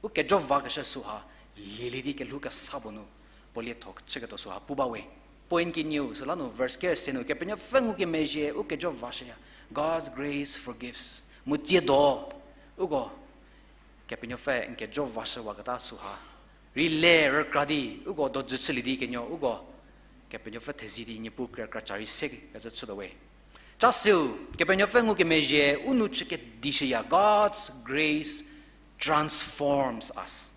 u kejo vakeshü süha lielie di kelhou kesa puo nu, puo lietho chüketuo süha pu ba we. Point kenieu, süla nu verse ker se nu, Kepenuopfü ngukemezhie u kejo vashüya. God's grace forgives. Mu tsiedo, uko, Kepenuopfü n kejo vashüwaketa süha rei le rükra di, uko dojü chülie di kenuo, uko, Kepenuopfü thezie di Niepuu kra kra ca rei se kecü chütuo we. Ca seu, Kepenuopfü ngukemezhie u nou chü kedishüya, God's grace transforms us.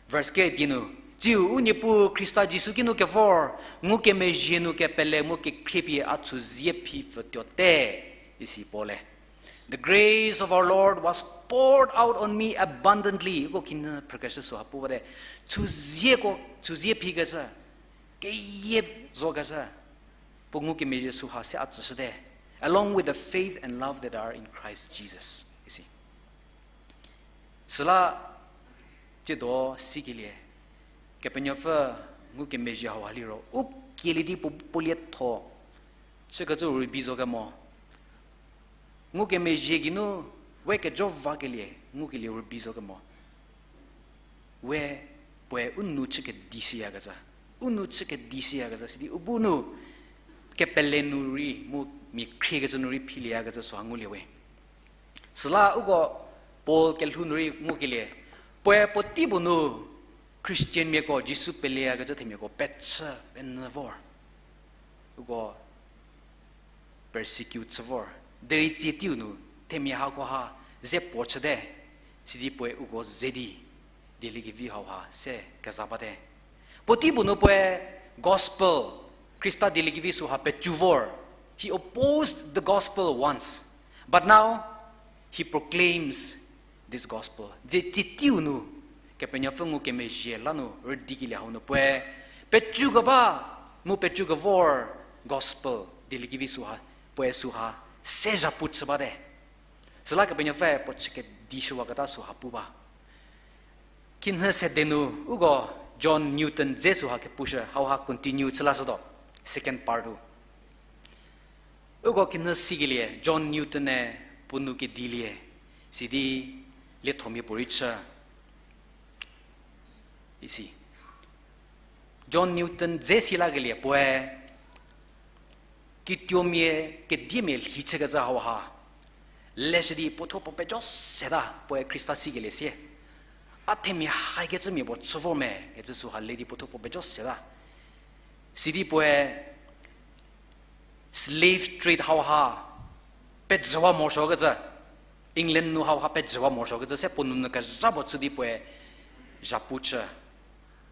Verse ker di nu, tsiu u Niepuu Khrista Jisu kinu kevor, ngukemezhie nu kepele mu kekhriepie a chüzie phi pfütuote, isi Paul-e. The grace of our Lord was poured out on me abundantly. Uko khinhie phrükeshü süha pu bate. Chüzieko, chüzie phikecü, keyie zokecü, puo ngukemezhie süha se a tsüshüte. Along with the faith and love that are in Christ Jesus, isi. Süla tsiedo sikelie, Kepenuopfü ngukemezhie hauha liro u kielie di puo, puo lietho chükecü rübei zo kemo. Ngukemezhie geinu we kejo vakelie ngukelie rübei zo kemo. We puoe u nou chü kedishüyakecü, u nou chü kedishüyakecü sidi u bu nu kepele nu rei mu mia khriekecü nu rei philieyakecü süha ngulie we. Süla uko Paul kelhou nu rei ngukelie, puoe puotei puo nu Christianmiako, Jisu peleyakecü themiako pechü penyü vor. Uko persecute chü vor. Derei tsie teiu nu themia hakoha ze puo chüte, sidi puoe uko ze di dieliekevi hauha se keza bate. Puotei puo nu puoe gospel, Khrista dieliekevi süha pecu vor. He opposed the gospel once, but now he proclaims this gospel. Ze tsie teiu nu Kepenuopfü ngukemezhie la nu rüdikelie hau nu puoe pecu keba mu pecu kevor gospel dieliekevi süha, puoe süha se zhapu chü bate. Süla Kepenuopfü puo chü kedishüwaketa süha pu ba. Khinhie sede nu uko John Newton dze süha kepushü, hauha continue chü lashütuo, second part-u. Uko khinhie sikelie John Newton-e puo nou kedilie, sidi liethomia puorei chü. Isi. John Newton dze si lakelie puoe kituomia, kediemia lhi chükecü hauha leshü di puothuo puo pejo seta puoe Khrista sikelie sie. A themia haikecümia puo chü vo me kecü süha le di puothuo puo pejo seta. Sidi puoe slave trade hauha pejüwa morosuokecü, England nu hauha pejüwa morosuokecü se puo nounyü kezha puo chü di puoe zhapu chü.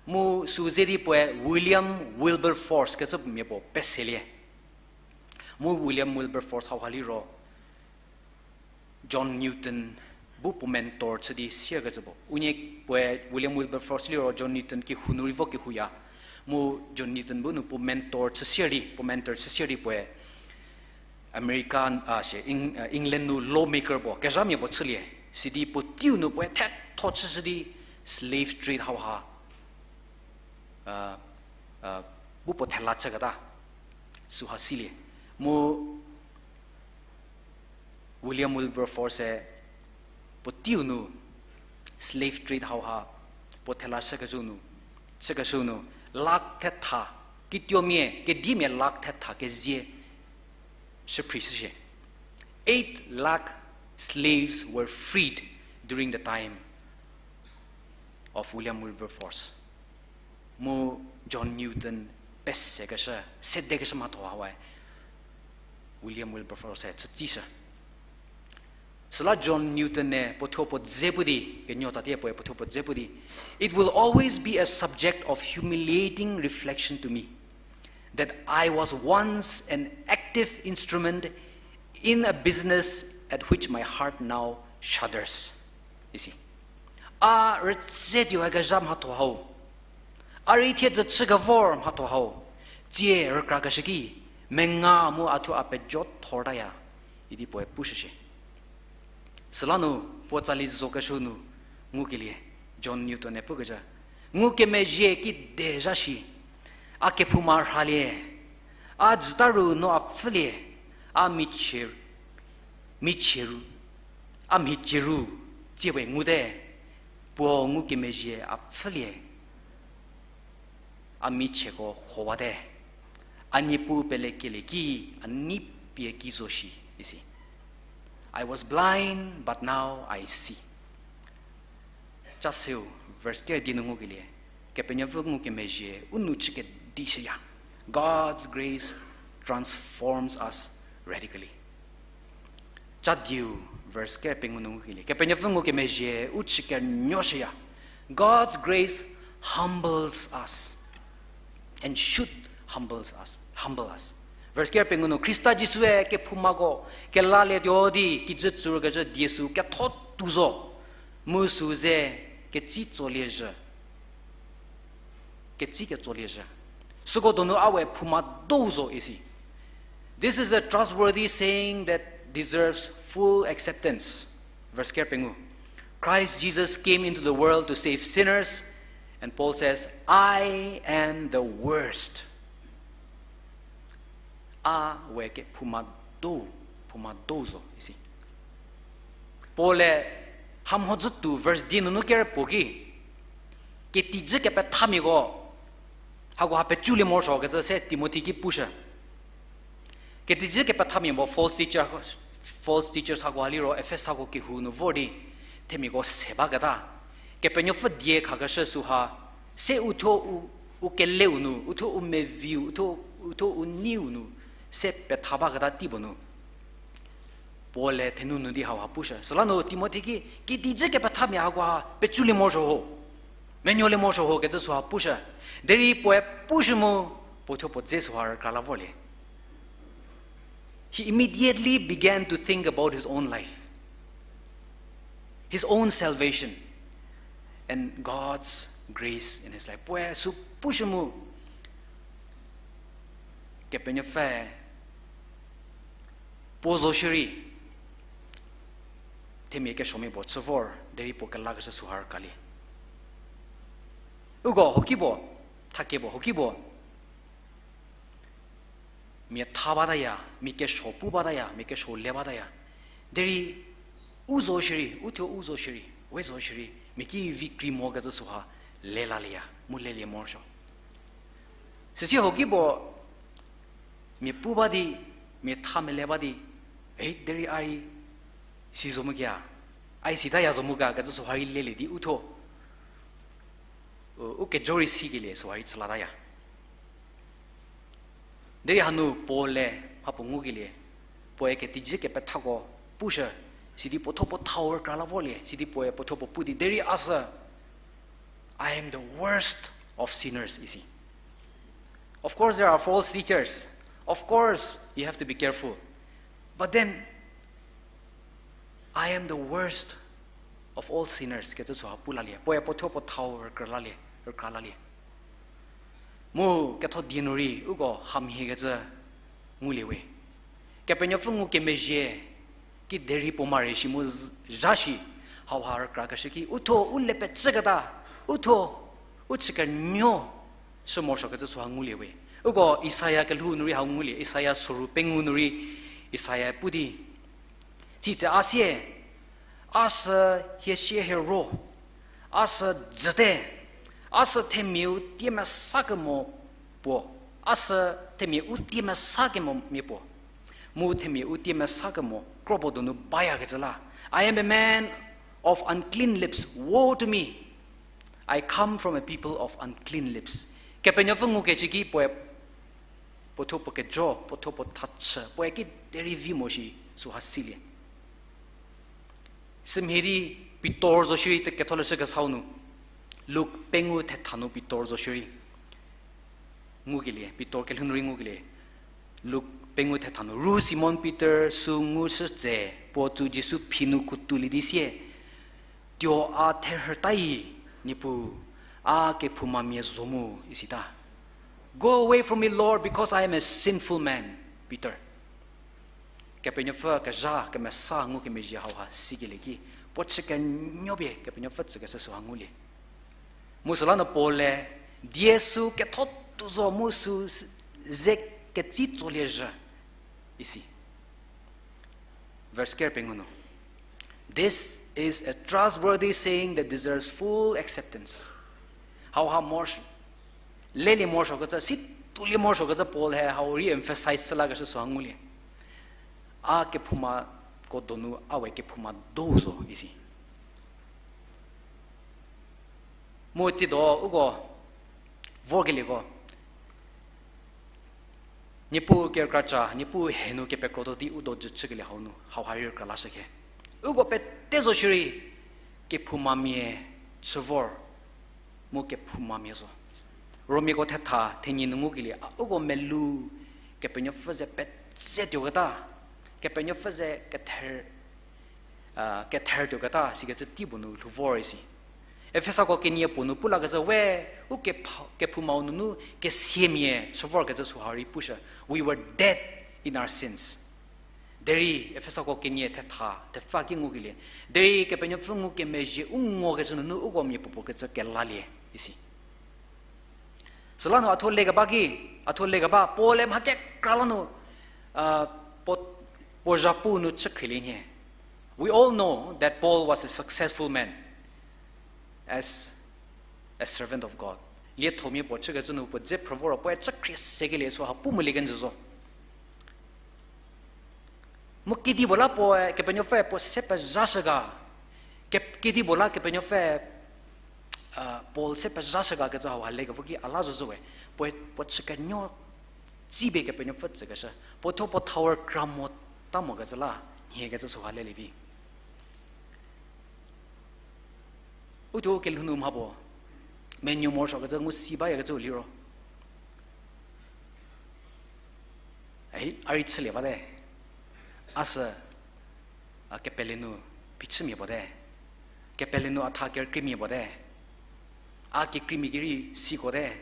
Mu sü ze di puoe William Wilberforce kecü mia puo peselie. Mu William Wilberforce hauha liro John Newton bu puo mentor chü di siakecü puo. Unie puoe William Wilberforce liro John Newton kehou nu rei vo kehouya. Mu John Newton bu nu puo mentor chü sier di, puo mentor chü sier di puoe America, a, shie, Eng-, a, England nu lawmaker puo, kezhamia puo chülie. Sidi puoteiu nu puoe thetho chüshü di slave trade hauha, a, a, bu puo thela chüketa süha silie. Mu William Wilberforce-e puoteiu nu slave trade hauha puo thela chükeshü nu, chükeshü nu lakh thetha, kituomia, kediemia lakh thetha kezie shüphrishüshie. Eight lakh slaves were freed during the time of William Wilberforce. Mu John Newton pesekeshü, sedekeshü mhatho hawae William Wilberforce-e chütsishü. Süla John Newton-e puothuo puo dze pu di, kenuo tsatie puoe puothuo puo dze pu di, It will always be a subject of humiliating reflection to me that I was once an active instrument in a business at which my heart now shudders. Isi. A rütse tuoyakezha mhatho hau, a rei thiedzü chükevor mhatho hau, tsie rükrakeshü ki, menga mu a thuo a pejo thortaya, idi puoe pushüshie. Süla nu puo tsali zokeshü nu ngukelie, John Newton-e pukecü, ngukemezhie kide zha shi, a kephouma rhalie, a jüta ru no a pfhülie, a michie, michie ru, a mhicie ru, tsiewe ngute, Puo ngukemezhie a pfhülie, a michieko howate, a Niepuu pelekelie ki, a nei pie ki zo shi, isi. I was blind, but now I see. Cha seu, verse ker di nu ngukelie, Kepenuopfü ngukemezhie u nou chü kedishüya. God's grace transforms us radically. Cha diu, verse ker pengou nu ngukelie, Kepenuopfü ngukemezhie u chü kenuoshüya. God's grace humbles us and should humbles us, humble us. Verse ker pengou nu, Khrista Jisue kephoumako kelalie tuo di kijü tsurkecü die sü ketho tuo zo, mu sü ze ketsi tsolie zhü, ketsi ketsolie zhü. Süko donu a we phouma dou zo isi. This is a trustworthy saying that deserves full acceptance. Verse ker pengou. Christ Jesus came into the world to save sinners, and Paul says, I am the worst. A we kephouma dou, phouma dou zo isi. Paul-e hamhodzü tuo verse di nunu ker puo ki, ketijü kepethamiako, hakoha peculie morosuokecü se Timothy ki pushü. Ketijü kepethamia mo false teacher, false teachers hakoha liro Efesako kehou nu vor di themiako se baketa, Kepenuopfü die khakeshü süha, se uthuo u, u keleu nu, uthuo u meviu, uthuo, uthuo u neiu nu, se petha baketa tei puo nu Paul-e thenu nu di hauha pushü. Süla nu Timothy ki, ketijü kepethamia hakoha peculie morosuo ho, menuolie morosuo ho kecü süha pushü. Derei puoe pushü mu, puo thuo puo dze süha rükra la vorlie. He immediately began to think about his own life, his own salvation, and God's grace in his life. Puoe sü pushü mu, Kepenuopfü puo zo shierei, themia kesuomia puo chü vor, derei puo kelakeshü süha rükralie. Uko hokipuo, thakie puo hokipuo, mia tha bataya, mia kesuo pu bataya, mia kesuo le bataya. Derei u zo shierei, uthuo u zo shierei, we zo shierei, mia ki vi krei mokecü süha lelalieya, mu lelie morosuo. Süsie hokipuo, mia pu ba di, mia tha mele ba di, ei, derei ai si zo mu kea, ai sitaya zo mu ga kecü süha rei lelie di uthuo, u, u kejo rei sikelie süha rei chülataya. Derei hanu Paul-e mhapuo ngukelie, puoe ketijü kepethako pushü, sidi puo thuo puo thau rükra la vorlie, sidi puoe puo thuo puo pu di, derei a sü, I am the worst of sinners, isi. Of course, there are false teachers. Of course, you have to be careful. But then, I am the worst of all sinners, kecü süha pu lalie. Puoe puo thuo puo thau rükra lalie, rükra lalie. Mu ketho die nu rei uko hamhiekecü ngulie we. Kepenuopfü ngukemezhie ki derei puo mare shi mu z-, zha shi, hauha rükrakeshü ki, uthuo u le pecüketa, uthuo u chü kenuo shü morosuokecü süha ngulie we. Uko Isaia kelhou nu rei hau ngulie, Isaia soru pengou nu rei Isaia pu di, Tsitse a sie, a sü hie sie hie ro, a sü dzüte, a sü themiau tie mesa kemo puo, a sü themia u tie mesa kemo mia puo, mu themia u tie mesa kemo kro puo donu bayakecü la. I am a man of unclean lips, woe to me! I come from a people of unclean lips. Kepenuopfü ngukecü ki puoe puo thuo puo kejo, puo thuo puo thachü, puoe ki derei vi mo shi süha silie. Sümhie di Pitor zo shierei te ketholeshü kesau nu, Luk pengou thetha nu Pitor zo shierei ngukelie, Pitor kelhou nu rei ngukelie. Luk pengou thetha nu, ru Simon Pitor sü ngushü tse, puo tsü Jisu phi nu kutulie di sie, Tuo a therhüta-i, Niepuu, a kephoumamia zo mu, isita. Go away from me, Lord, because I am a sinful man, Peter. Kepenuopfü kezha kemesa ngukemezhie hauha sikelie ki, puo chü kenuopie Kepenuopfü tsükeshü süha ngulie. Mu süla nu Paul-e, die sü ketho tuo zo mu sü ze ketsi tsolie zhü, isi. Verse ker pengou nu. This is a trustworthy saying that deserves full acceptance. Hauha mor-, lelie morosuokecü, si tuolie morosuokecü Paul he hau re-emphasize chüla keshü süha ngulie. A kephoumako donu a we kephouma do zo isi. Mu tsido uko vorkelieko, Niepuu kerükracha, Niepuu henu kepekro do di u do jü chükelie hau nu, hauha rei rükra lashü khe. Uko pete zo shierei, kephoumamia chü vor, mu kephoumamia zo. Romiako thetha, thenyi nu ngukelie, a, uko melou, Kepenuopfü ze petse tuoketa, Kepenuopfü ze kether, a, kether tuoketa, sikecü tei puo nu lhou vor isi. Efesako kenie puo nu pulakecü we, u kepha-, kephoumau nunu kesiamia chü vorkecü süha rei pushü. We were dead in our sins. Derei Efesako kenie thetha, thepfü ki ngukelie. Derei Kepenuopfü ngukemezhie u ngokecü nunu uko mia puopuo kecü kelalie, isi. Süla nu a thuo lekeba ki, a thuo lekeba, Paul-e mha kekra la nu, a, puo, puo zhapu nu chükhrielie nhie. We all know that Paul was a successful man as a servant of God. Liethomia puo chükecü nu puo dze phrü voro puoe chükhrie sekelie süha pu molie kenjü zo. Mu kedipuo la puoe, Kepenuopfüe puo se pezhashü ga, ke-, kedipuo la Kepenuopfü, a, Paul se pezhashü ga kecü hauha lekevo ki a la zozü we, puoe puo chükenuo tsipie Kepenuopfü tsükeshü, puo thuo puo thau rükra mota mokecü la, nhiekecü süha lelie vi. Uthuo kelhou nu mha puo menuo morosuokecü ngu si bayakecü liro, a rei chülie bate. A sü, a, kepele nu phichümia puo te. Kepele nu a tha kerükriemia puo te. A kekreimia ki rei siko te.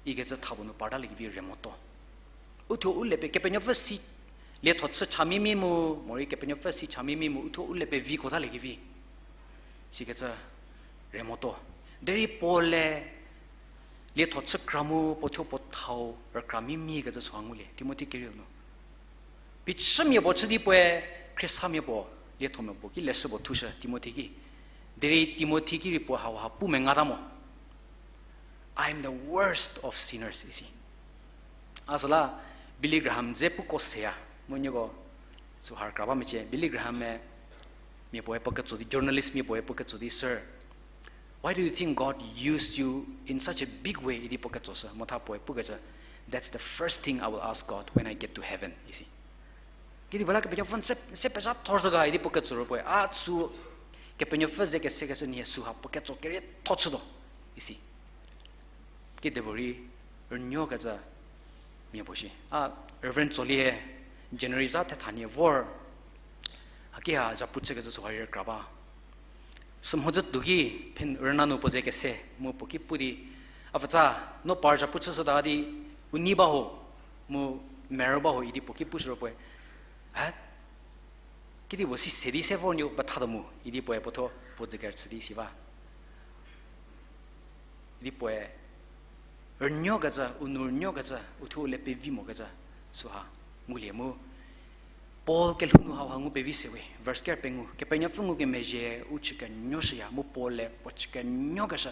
Ikecü tha puo nu partaliekevi re moto. Uthuo u le pie Kepenuopfü si lietho chü cha mimia mu, morei Kepenuopfü si cha mimia mu, uthuo u le pie viko taliekevi. Sikecü re moto. Derei Paul-e lietho chü kra mu puo thuo puo thau rükra mimia kecü süha ngulie, Timothi kerieu nu. Phichümia puo chü di puoe, khriesamia puo, liethomia puo ki leshü puo thushü Timothi ki. Derei Timothi ki rei puo hauha pu mengata mo. I am the worst of sinners, isi. A süla Billy Graham dze puko seya, mu nieko süha rükra ba mecie, Billy Graham-e mia puoe puo ketso di, journalist mia puoe puo ketso di, Sir, why do you think God used you in such a big way? idi puo ketsoshü, mu tha puoe pukecü, That's the first thing I will ask God when I get to heaven, isi. Kedipuo la Kepenuopfü n se, n se pezha thor zhü ga idi puo ketso ro puoe, a sü Kepenuopfü ze kesekeshü nhie süha puo ketso kerietho chütuo, isi. Kedipuorei rünuokecü mia puo shi. A, Reverend Tsolie, January za thetha nie vor, haki ha zhapu chükecü süha rei rükra ba. Sümhodzü tuo ki, phen rüna nu puo ze kese, mu puo ki pu di, Apfutsa, no par zhapu chüshüta di, u nei ba ho, mu merü ba ho idi puo ki pushü ro puoe, a, kedipuo si se di se vor nuo pethatuo mu idi puoe puo thuo puo dzüker chü di si ba. Idi puoe rünuokecü, u nou rünuokecü, uthuo u le pevi mokecü süha ngulie mu. Paul kelhou nu hauha ngu pevi sewe, verse ker pengou, Kepenuopfü ngukemezhie u chükenuoshüya, mu Paul-e puo chükenuokeshü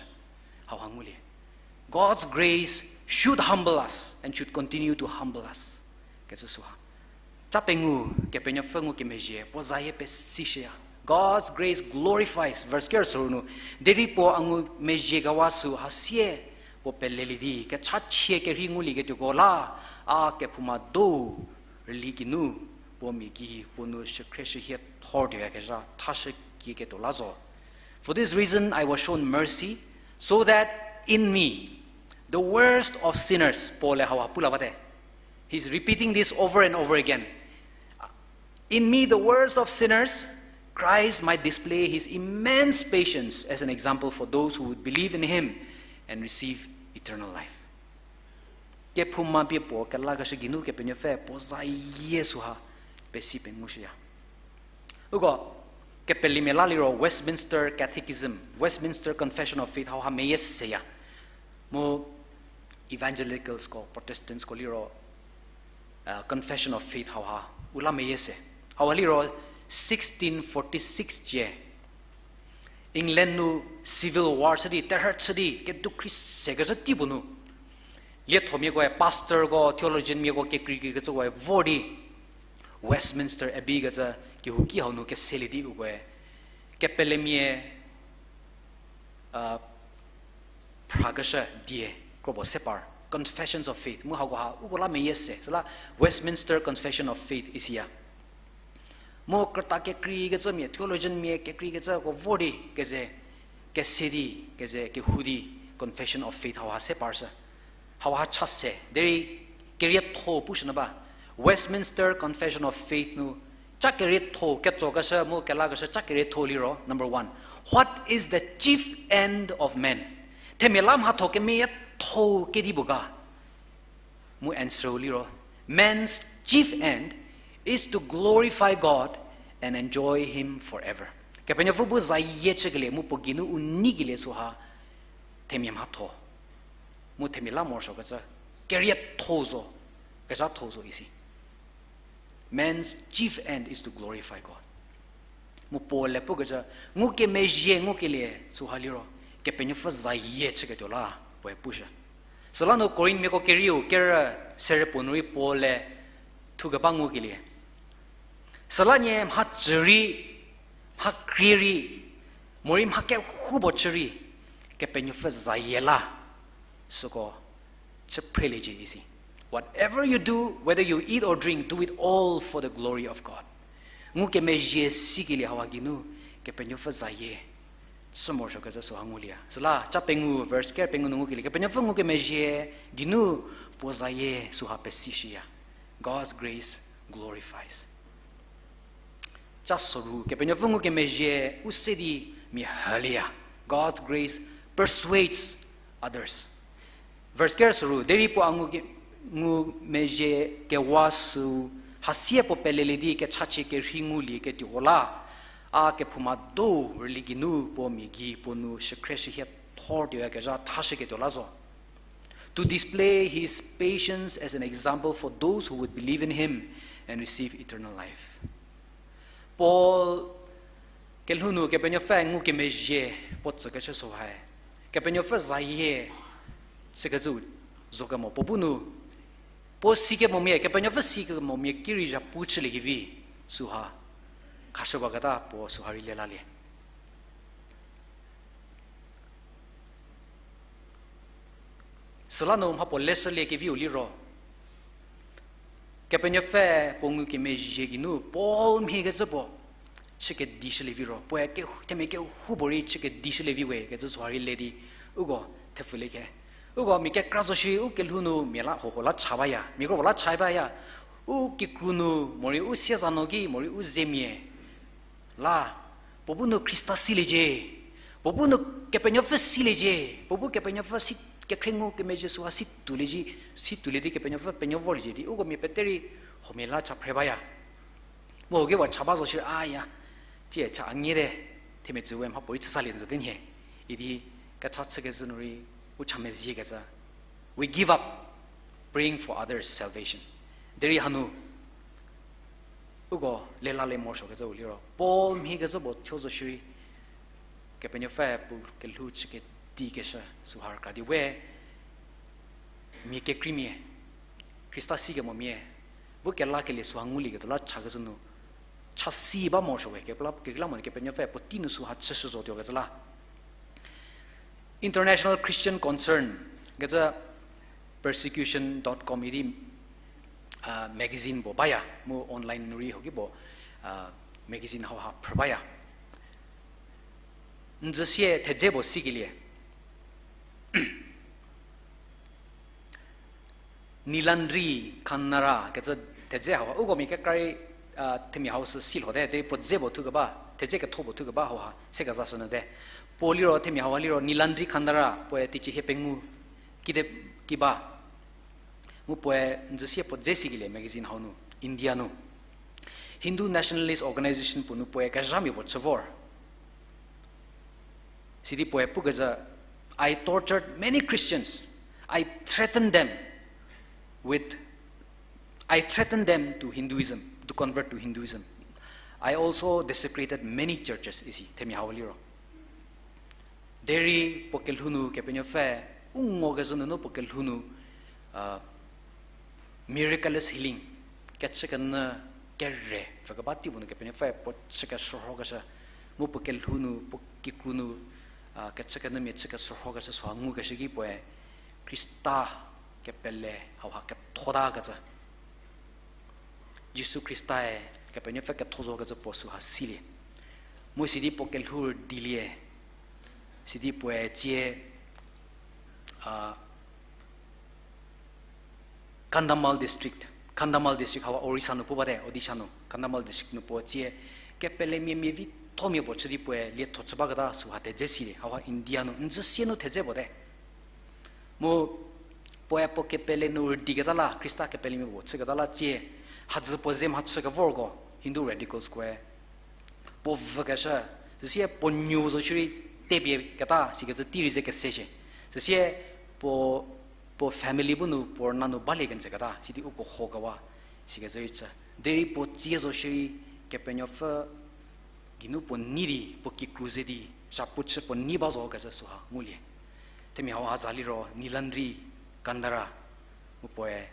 hauha ngulie. God's grace should humble us and should continue to humble us. Kecü süha. Cha pengou, Kepenuopfü ngukemezhie puo zayie pesishüya. God's grace glorifies, verse ker suru nu, derei puo a ngumezhie kewa süha sie puo pelelie di kechachie kerhei ngulieketuoko la, a kephouma do rüli geinu, puo mia gei puo nu shükhrie shühie thor tuoyakezha thashü kieketuo la zo. For this reason I was shown mercy, so that in me, the worst of sinners, Paul-e hauha pu la bate. He's repeating this over and over again. In me, the worst of sinners, Christ might display his immense patience as an example for those who would believe in him and receive eternal life. Kephouma pie puo kelakeshü geinu Kepenuopfü puo zayie süha pesi pengushüya. Uko, kepelemia la liro Westminster Catechism, Westminster Confession of Faith hauha meyie seya. Mu evangelicals ko, Protestants ko liro, uh, Confession of Faith hauha u la meyie se. Hauha liro, sixteen forty-six cie, England nu civil war chü di, terhü chü di, kedukhri se kezhü tei puo nu, liethomiakoe, pastorko, theologianmiako, kekreikrei kecükoe vor di, Westminster Abbey kecü kehouki hau nu keselie di ukoe, kepelemia, a, phrakeshü die, kropuo se par, Confessions of Faith, mu hakoha uko la meyie se, süla Westminster Confession of Faith isiya. Mu krüta kekreikecümia, theologianmia kekreikecüko vor di, keze, kese di, keze, kehou di, Confession of Faith hauha se parshü. Hauha cha se, derei kerietho pushü nyü ba. Westminster Confession of Faith nu, cha kerietho, ketsokeshü, mu kelakeshü, cha kerietho liro, number one, what is the chief end of man? Themia la mhatho kemeyietho kedipuo ga. Mu answer liro, man's chief end is to glorify God and enjoy Him forever. Kepenuopfü bu zayie chükelie mu puo geinu u neikelie süha themia mhatho. Mu themia la morosuokecü, kerietho zo, kezhatho zo isi. Man's chief end is to glorify God. Mu Paul-e pukecü, ngukemezhie ngukelie süha liro, Kepenuopfü zayie chüketuo la, puoe pushü. Süla nu Korinthmiako kerieu kerü serü puo nu rei Paul-e thukeba ngukelie. Süla nie mhacü rei, mhakrie rei, morei mha kehoupuo chü rei, Kepenuopfü zayie la, süko chü phreliecie isi. Whatever you do, whether you eat or drink, do it all for the glory of God. Ngukemezhie sikelie hauha geinu, Kepenuopfü zayie chü morosuokecü süha ngulieya. Süla cha pengou, verse ker pengou nu ngukelie, Kepenuopfü ngukemezhie geinu puo zayie süha pesishüya. God's grace glorifies. Cha soru, Kepenuopfü ngukemezhie u se di mia hülieya. God's grace persuades others. Verse ker soru, derei puo a ngu ke-, ngumezhie kewa süu, hasie puo pelelie di kechachie kerhei ngulieketuoko la, a kephouma do rüli geinu puo mia gei puo nu shükhrie shühie thor tuoyakezha thashüketuo la zo. To display his patience as an example for those who would believe in him and receive eternal life. Paul kelhou nu Kepenuopfü ngukemezhie puo tsükeshü sühae, Kepenuopfü zayie chükecü zo kemo puo bu nu, puo sikemomia, Kepenuopfü sikemomia ki rei zhapu chüliekevi süha khashüwaketa puo süha rei lelalie. Süla nu mhapuo leshüliekeviu liro, Kepenuopfü puo ngukemezhie geinu Paul mhiekecü puo chü kedishülie viro, puoe ke-, themia kehoupuorei chü kedishülie vi we kecü süha rei le di, uko thepfulie khe. Uko mia kekra zo shierei u kelhou nu mia la hoho la cha baya, mia kropuo la cha baya, u kikru nu, morei u sieza nu ki, morei u zemia la, puo bu nu Khrista siliecie, puo bu nu Kepenuopfü siliecie, puo bu Kepenuopfü si kekhrie ngukemezhie süha si tuoliecie, si tuolie di Kepenuopfü penuo vorliecie di, uko mia pete rei huomia la cha phre baya. Mu hokewa cha ba zo shi, aya, tie cha a ngiete, themia tsü we mhapuorei chüsalie nzü te nhie, idi kecha chükecü nu rei u cha meziekecü. We give up praying for others' salvation. Derei hanu, uko lelalie morosuokecüu liro, Paul mhiekecü puo thuo zo shierei, Kepenuopfü puo kelhou chü kedikeshü süha rükra di we, mia kekreimia, Khrista sikemomia, bu kelakelie süha ngulieketuo la chakecü nu, chasi ba morosuo we, kekreilamonyü Kepenuopfü puotei nu süha chüshü zotuokecü la. International Christian Concern kecü persecution dot com idi, a, magazine puo baya, mu online nu rei hoki puo, a, magazine hauha phrü baya. N dzüsie thedze puo sikelie. Nilandri Khanara kecü thedze hauha, uko mia kekra rei, a, themia hau sü si lhote, derei puo dze puo thukeba, thedze ketho puo thukeba hauha se kezashünyü te. Puo liro themia hauha liro Nilandri Khanara, puoe teicie hie pengou kide ki ba. Mu puoe n dzüsie puo dze sikelie magazine hau nu, India nu, Hindu Nationalist Organization puo nu puoe kezhamia puo chü vor. Sidi puoe pukecü, I tortured many Christians. I threatened them with, I threatened them to Hinduism, to convert to Hinduism. I also desecrated many churches, isi themia hau liro. Derei puo kelhou nu Kepenuopfü, u ngo kezhü nunu puo kelhou nu, miraculous healing, kechükenyü kere pfü keba teipuo nu Kepenuopfü puo chü keshürhokeshü, mu puo kelhou nu, puo kikru nu, kechükenyümia chü keshürhokeshü süha ngukeshü ki puoe Khrista kepele hauha kethotakecü. Jisu Khristae Kepenuopfü ketho zokecü puo süha silie. Mu sidi puo kelhou rüdilie. Sidi puoe tsie, a, Kandhamal District, Kandhamal District hauha Orissa nu pu bate, Odisha nu, Kandhamal District nu puo tsie kepelemia mia vithomia puo chü di puoe lietho chü baketa süha thedze silie, hauha India nu, n dzü sie nu thedze puo te. Mu puoe puo kepele nu rüdiketa la, Khrista kepelemia puo chüketa la tsie, hadzü puo ze mhachü kevorko, Hindu radicals koe, puo vükeshü, süsie puo nuo zo shierei tepie keta sikecü tei rei ze kese shie. Süsie puo, puo family bu nu puo rüna nu balie kenjü keta, sidi uko hokewa sikecü rei chü. Derei puo tsie zo shierei Kepenuopfü geinu puo nei di, puo kikru ze di, zhapu chü puo nei ba zokecü süha ngulie. Themia hauha za liro Nilandri Kandara, mu puoe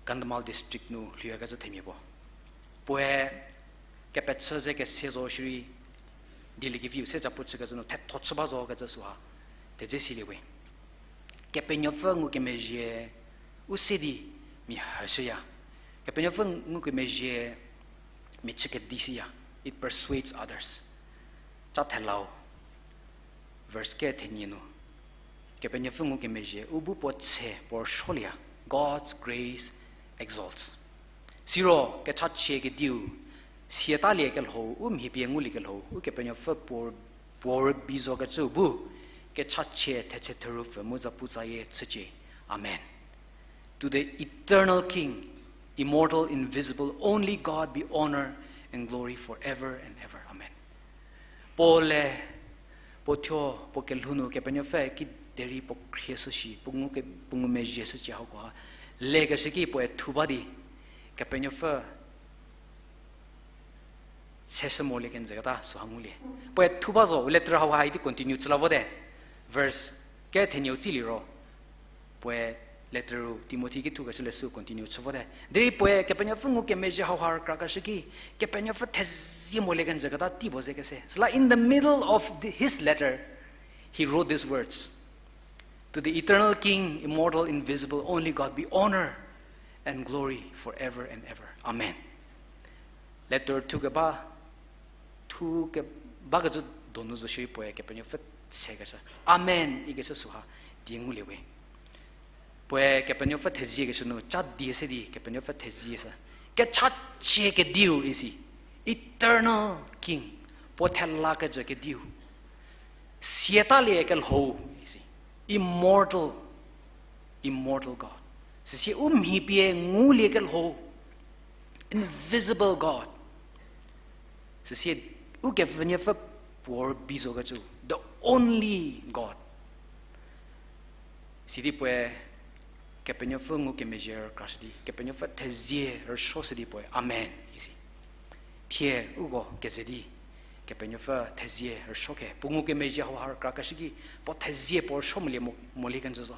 Kandhamal District nu lhouyakecü themia puo. Puoe kepechü ze kese zo shierei, dieliekeviu se zhapu chükecü nu thetho chü ba zokecü süha thedze silie we. Kepenuopfü ngukemezhie u se di mia hüshüya. Kepenuopfü ngukemezhie mia chü kedi shüya. It persuades others. Cha thelau. Verse kethenie nu, Kepenuopfü ngukemezhie u bu puo tse puo rüsuolieya, God's grace exalts. Siro kechachie kediu, siatalie kelhou, u mhi pie ngulie kelhou, Ukepenuopfü puo, puo rübei zokecüu bu, kechachie thetse therupfü mu zapuzayie chücie. Amen. To the eternal King, immortal, invisible, only God, be honor and glory forever and ever. Amen. Puo le, puo thuo, puo kelhou nu Kepenuopfü kiderei puo khrie shü shi, puo ngu ke, puo ngumezhie shücie hauko ha. Lekeshü ki puoe thu ba di, Kepenuopfü seshü molie kenjü keta süha ngulie. Puoe thu ba zo, u letter hauha idi continue chü la vote. Verse kethenieu tsi liro, puoe letteru Timothi ki thukeshü leshü continue chü vote. Derei puoe Kepenuopfü ngukemezhie hauha rükrakeshü ki, Kepenuopfü thezie molie kenjü keta tei puo ze kese. Süla in the middle of the, his letter, he wrote these words. To the eternal King, immortal, invisible, only God, be honor and glory forever and ever. Amen. Letter thukeba, thukebakecü donu zo shierei puoe Kepenuopfü sekeshü, Amen ikeshü süha die ngulie we. Puoe Kepenuopfü theziekeshü nu cha die se di Kepenuopfü thezieshü. Kechachie kediu isi, eternal King, puo thela kejü kediu. Siatalie kelhou isi, immortal, immortal God. Süsie u mhi pie ngulie kelhou, invisible God. Süsie Ukepenuopfü puo rübei zokecü, the only God. Sidi puoe Kepenuopfü ngukemezhie rükrashü di, Kepenuopfü thezie rüsuoshü di puoe, Amen isi. Thie uko keze di, Kepenuopfü thezie rüsuo khe, puo ngukemezhie hauha rükrakeshü ki, puo thezie puo rüsuo molie mo, molie kenjü zo.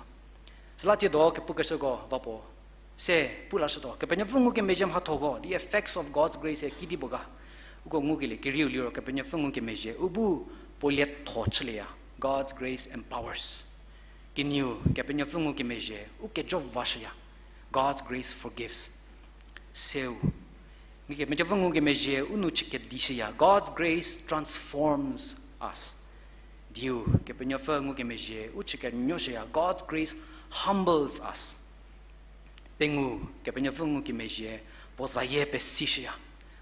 Süla tsiedo kepukeshüko va puo se pu lashütuo, Kepenuopfü ngukemezhie mhathoko, the effects of God's grace e kidi puo ga. Uko ngukelie kerieu liro Kepenuopfü ngukemezhie u bu puo lietho chülieya, God's grace empowers. Kenieu, Kepenuopfü ngukemezhie u kejo vashüya, God's grace forgives. Seu, ngi Kepenuopfü ngukemezhie u nou chükedi shüya, God's grace transforms us. Diu, Kepenuopfü ngukemezhie u chükenuo shüya, God's grace humbles us. Pengou, Kepenuopfü ngukemezhie puo zayie pesishüya,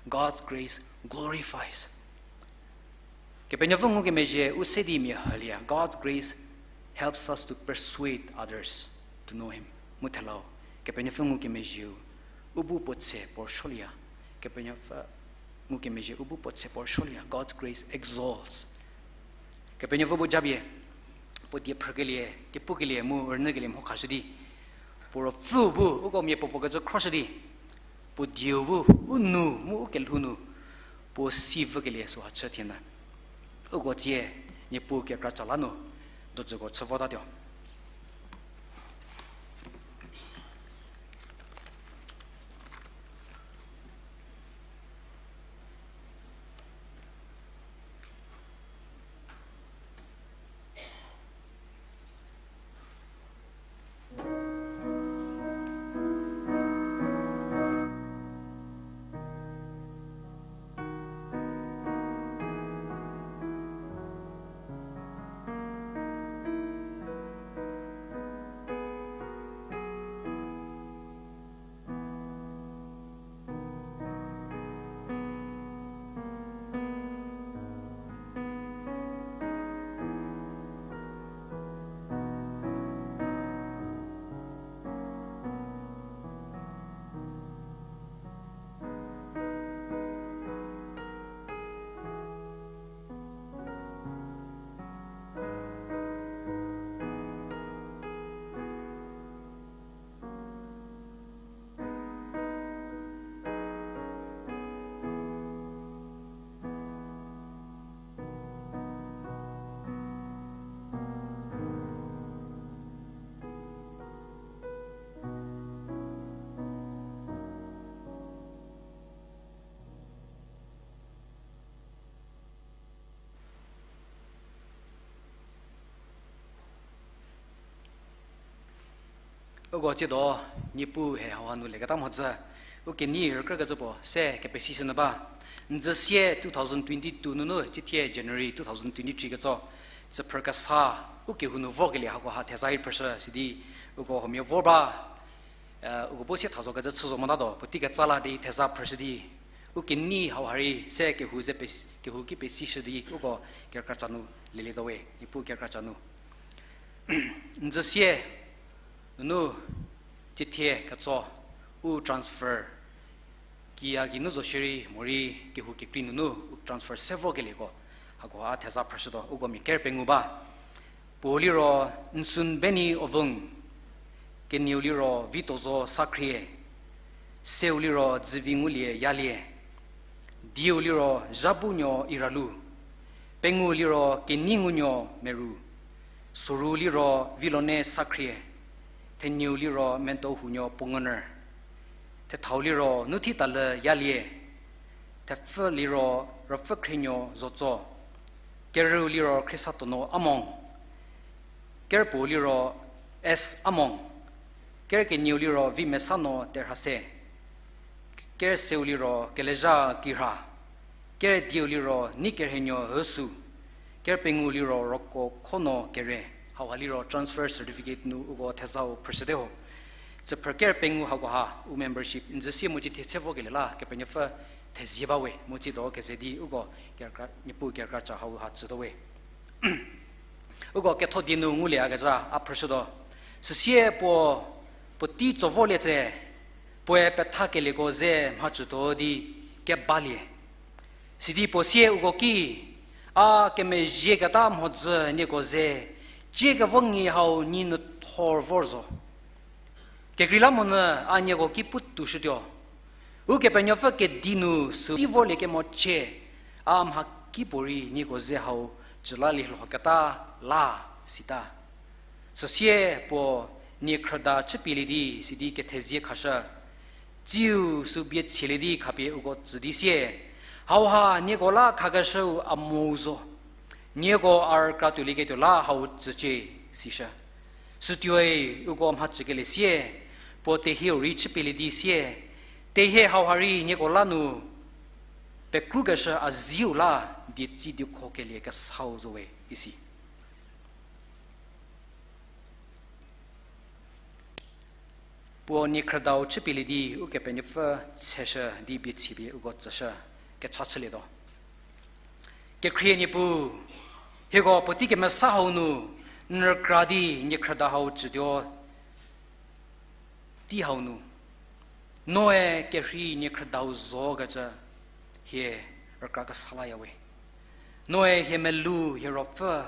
God's grace glorifies. Kepenuopfü ngukemezhie u se di mia hülieya, God's grace helps us to persuade others to know him. Mu thelau, Kepenuopfü ngukemezhieu u bu puo tse puo rüsuolieya, Kepenuopfü ngukemezhie u bu puo tse puo rüsuolieya, God's grace exalts. Kepenuopfü bu japie, puo die phrükelie, kepukelie mu rünyükelie mho khashü di, puo ruopfüu bu uko mia puo puo kecü khroshü di, puo dieu bu u nu mu u kelhou nu Puo si vükelie süha chü thienyü. Uko tsie, Niepuu kekra ca la nu, dojüko chü votatuo. Uko tsiedo, Niepuu he hauha nu leketa mhodzü, u kenei rükrükecü puo se kepesishünyü ba. N dzü sie two thousand twenty-two nunu, tsithie January two thousand twenty-three ketso, tsüphrü kesa, u kehou nu vorkelie hakoha theza rei phrüshü sidi, uko huomia vor ba, uko bu sie thazokecü chü zo motatuo, puotei ketsa la di theza phrüshü di, u kenei hauha rei se kehou ze pes-, kehou ki pesishü di, uko kekra ca nu lelietuo we, Niepuu kekra ca nu. N dzü sie, nunu, tsithie ketso, u transfer, kiya geinu zo shierei morei kehou kekrei nunu u transfer se vokelieko, hakoha theza phrüshütuo, uko mia ker pengou ba. Puou liro Nsun Beni Ovung, kenieu liro Vitozo Sakhrie, seu liro Dzüvingulie Yalie, dieu liro Zhabunuo Iralu, pengou liro Keneingunuo Meru, soru liro Vilone Sakhrie, thenieu liro Mentohunuo Pungoner, thethau liro Nuthitalie Yalie, thepfü liro Rüpfükhrenuo Zotso, kerüu liro Khrisatonuo Among, kerpuo liro S Among, kerkenieu liro Vimesanuo Terhase, kerseu liro Kelezha Kira, kerdieu liro Neikerhenuo Üsü, kerpengou liro Rokokhonuo Kere, hauha liro transfer certificate nu uko thezau phrüshüte ho. Tsüphrü ker pengou hakoha u membership n dzü sie mu tsithie se vokelie la Kepenuopfü thezie ba we, mu tsiedo keze di uko kerkra, Niepuu kerkra ca hauha tsütuo we. Uko ketho die nu ngulieyakezha a phrüshütuo. Süsie puo, puotei tso vorlie tse, puoe pethakelieko ze mhacütuo di kebalie. Sidi puo sie uko ki, a kemezhieketa mhodzü nieko ze, cie kevo ngi hau nyi nu thor vor zo. Kekreilamonyü a nieko ki pu toushütuo. Ukepenuopfü kedi nu süu tei vorlie kemo cie, a mhakipuorei nieko ze hau cülalie lhoketa la, sita. Süsie puo niekhrüda chüpielie di sidi kethezie khashü. Tsiu süu bie tsielie di khapie uko tsü di sie, hauha nieko la khakeshüu a mo zo. Nieko a rükra tuolieketuo la hau tsücie, sishü. Sütuoi uko mhacükelie sie, puo tehieu rei chüpielie di sie, tehie hauha rei nieko la nu pekrukeshü a ziu la dietsi diekhokelie kesau zo we, isi. Puo niekhrüdau chüpielie di Ukepenuopfü tseshü di bie tsipie uko tsüshü, kecha chülietuo. Kekhrie Niepuu, hieko puotei kemesa hau nu, n rükra di niekhrüda hau tsütuo tei hau nu, noe kerhei niekhrüdau zokecü hie rükra kesa laya we. Noe hie melou hie ruopfü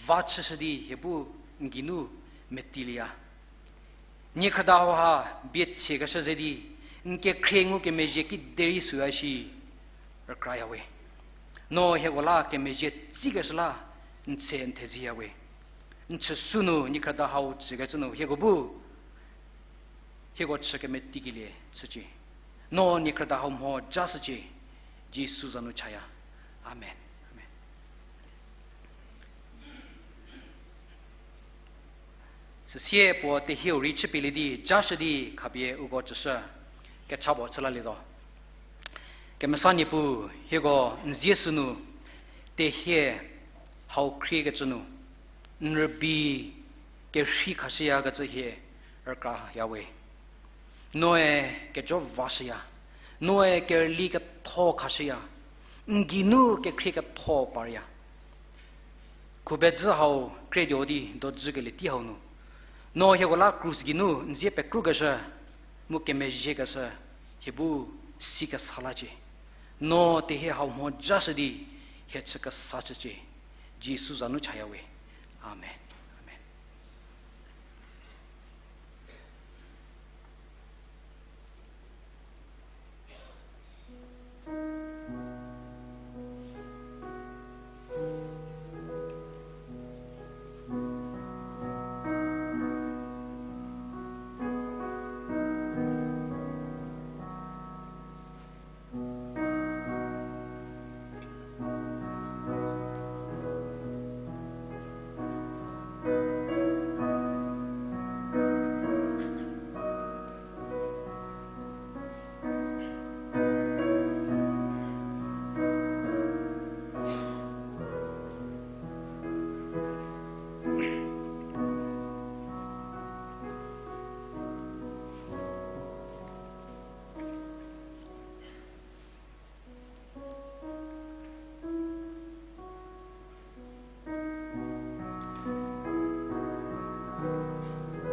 va chüshü di hie bu n geinu metilieya. Niekhrüda hauha bie tsiekeshü ze di, n kekhrie ngukemezhie kiderei süya shi, rükrayawe. No hieko la kemezhie tsikeshü la n tse n thezieyawe. N chüsü nu niekhrüda hau tsükecü nu hieko bu hieko chü kemetikelie chücie. No niekhrüda hau mho jashücie. Jisu za nu chaya. Amen. Amen. Süsie puo tehieu rei chüpielie di jashü di khapie uko tsüshü kecha puo chülalietuo. Kemesa Niepuu, hieko n zie sünu tehie hau khriekecü nu n rübei kerhei khashüyakecü hie rükrayawe. Noe kejo vashüya, noe kerüli ketho khashüya, n geinu kekhrie ketho parya. Khubedzü hau krietuo di dojükelie tei hau nu, no hieko la krus geinu n zie pekrukeshü, mu kemezhiekeshü, hie bu si kesa lacie. No tehie hau mho jashü di hie chü kesa chücie. Jisu za nu chayawe. Amen. Amen.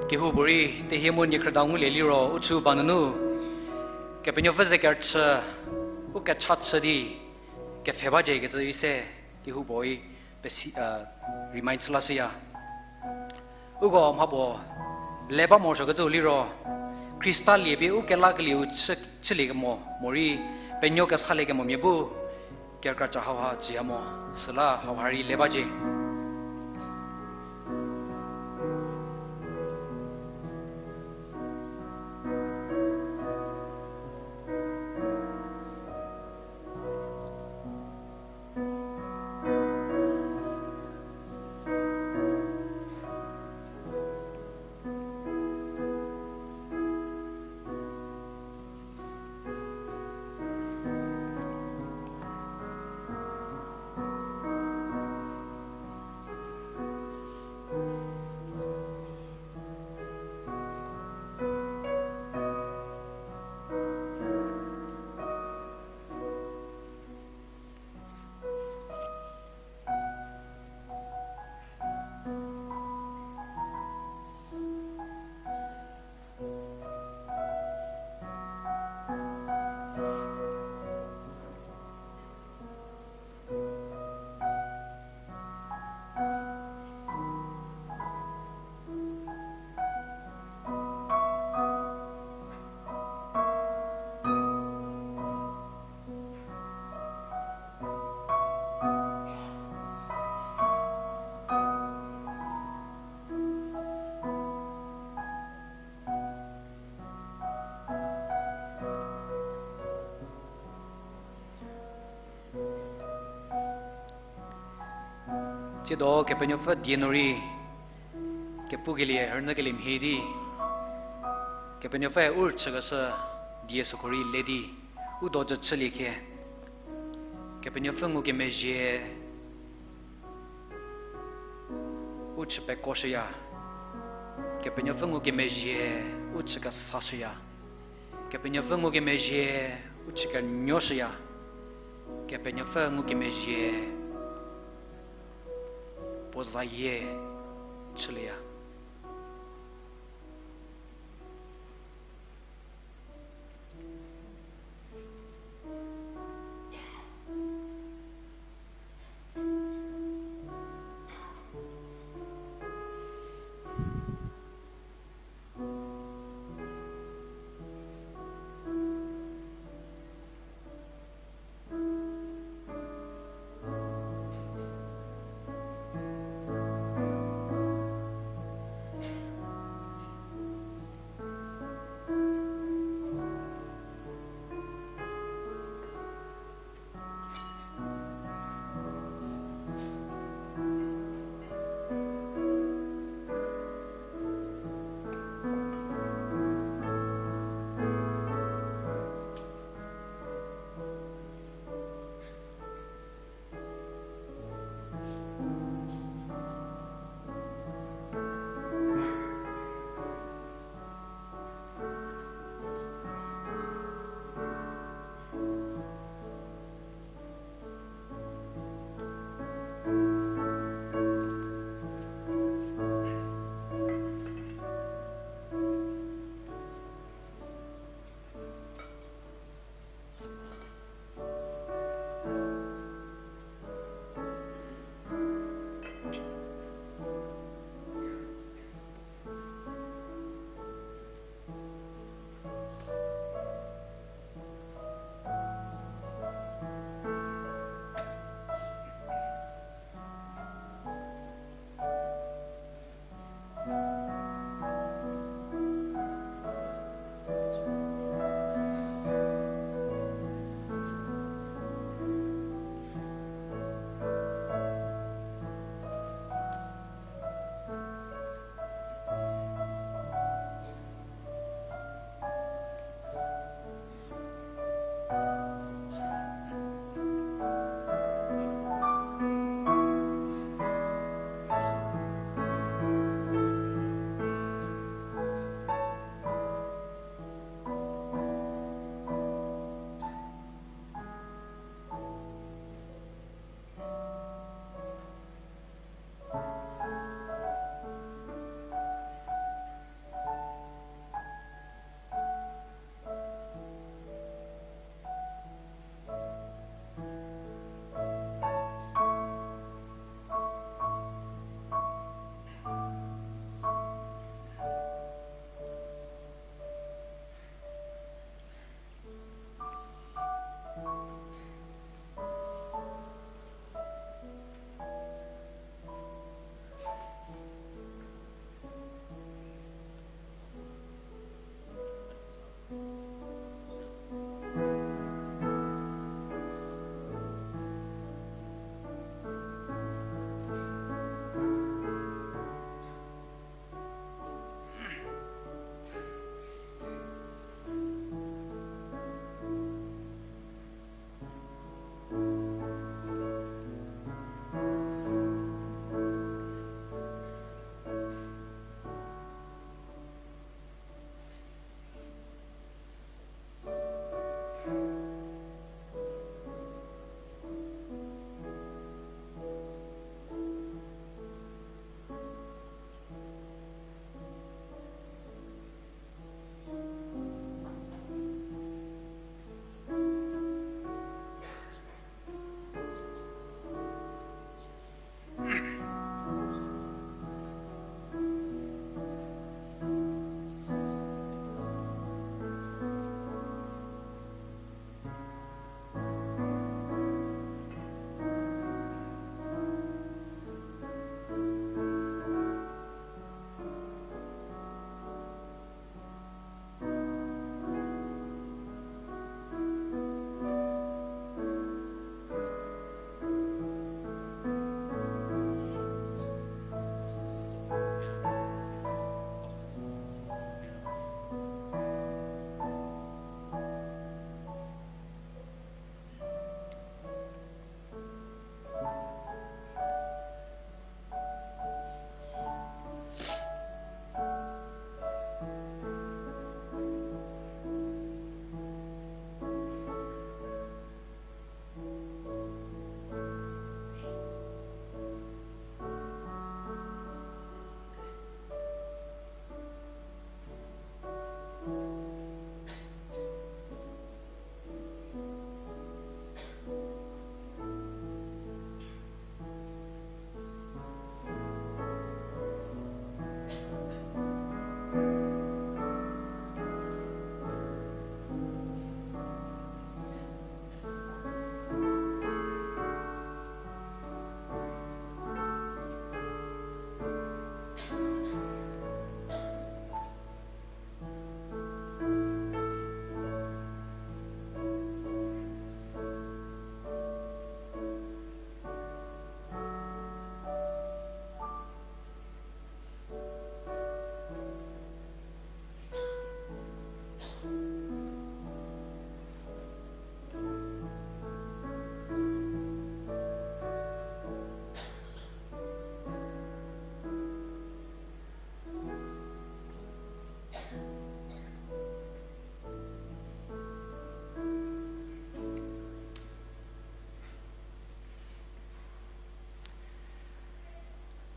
Kehoupuorei tehie mu niekhrüda ngulie liro u chü ba nunu Kepenuopfü ze kerüchü, u kecha chü di kepfhe bacie kecü ise kehoupuorei pesi, remind chü lashüya. Uko mhapuo le ba morosuokecü liro, Khrista lie pie u kelakelieu chü, chüliekemo morei penuo kesaliekemomia bu kerükra cha hauha tsüya mo, süla hauha rei le bacie. Tsiedo Kepenuopfü die nu rei kepukelie rünyükelie mhie di, Kepenuopfü u rüchükeshü die süko rei le di u dojü chülie khe, Kepenuopfü ngukemezhie u chü pekoshüya. Kepenuopfü ngukemezhie u chü kesashüya. Kepenuopfü ngukemezhie u chü kenuoshüya. Kepenuopfü ngukemezhie puo zayie chülieya.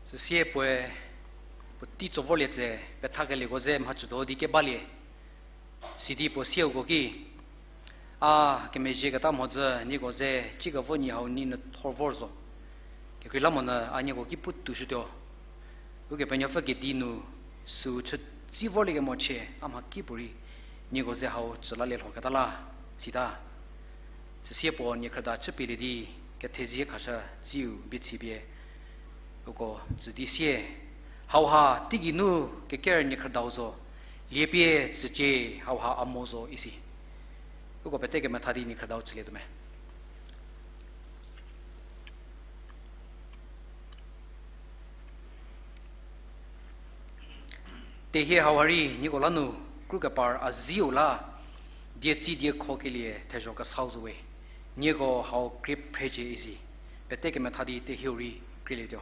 Süsie puoe, puotei tso vorlie tse, pethakelieko ze mhachütuo di kebalie. Sidi puo sieuko ki, a kemezhie keta mhodzü nieko ze, cikevo nyi hau nyi nyü thor vor zo. Kekreilamonyü a nieko ki pu toushütuo. Ukepenuopfü kedi nu, süu chütsi vorliekemo chie, a mhakipuorei, nieko ze hau tsülalie lhoketa la, sita. Süsie puo niekhrüda chüpielie di, kethezie khashü tsiu bie chipie, uko tsü di sie, hauha teigei nu keker niekhrüdau zo, liepie tsücie hauha a mo zo isi. Uko pete kemetha di niekhrüdau chülietuo me. Tehie hauha rei nieko la nu krukepar a ziu la, dietsi diekhokelie thezho kesau zo we, nieko hau krie phrecie isi, pete kemetha di tehieu rei krielietuo.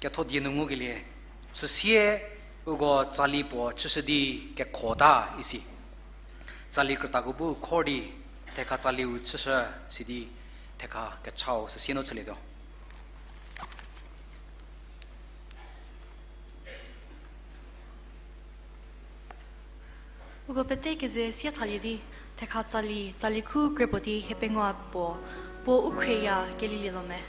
Ketho die nu ngukelie, süsie uko tsali puo chüshü di kekhota isi. Tsali krütako bu khor di, thekha tsaliu chüshü sidi thekha kechau süsie nu chülietuo. Uko pete keze sie thalie di, thekha tsali, tsali khu kre puo di hiepengou puo, puo u khrieya kelilietuo me.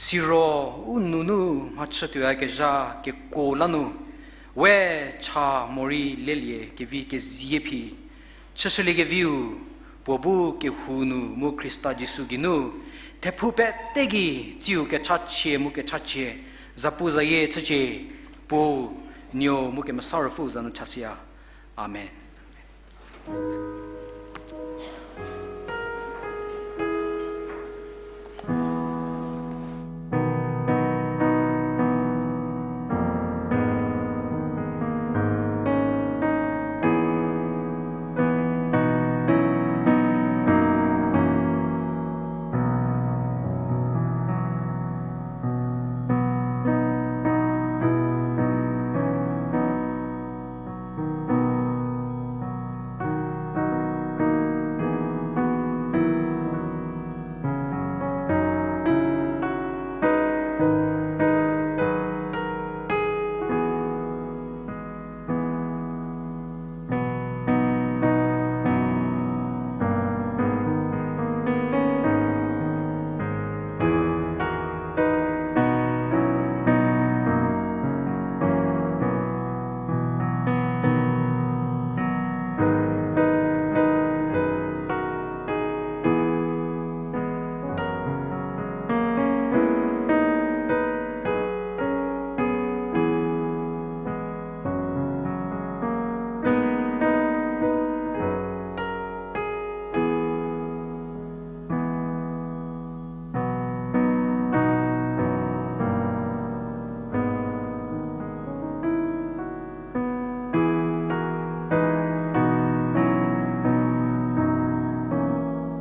Siro u nunu mhachütuoyakezha kekuo la nu, we cha morei lelie kevi kezie phi chüshüliekeviu, puo bu kehou nu mu Khrista Jisu geinu, thephu pete gei tsiu kechachie mu kechachie, Zapu zayie chücie, Puo, Nuo mu Kemesa Ruopfü za nu chashüya. Amen.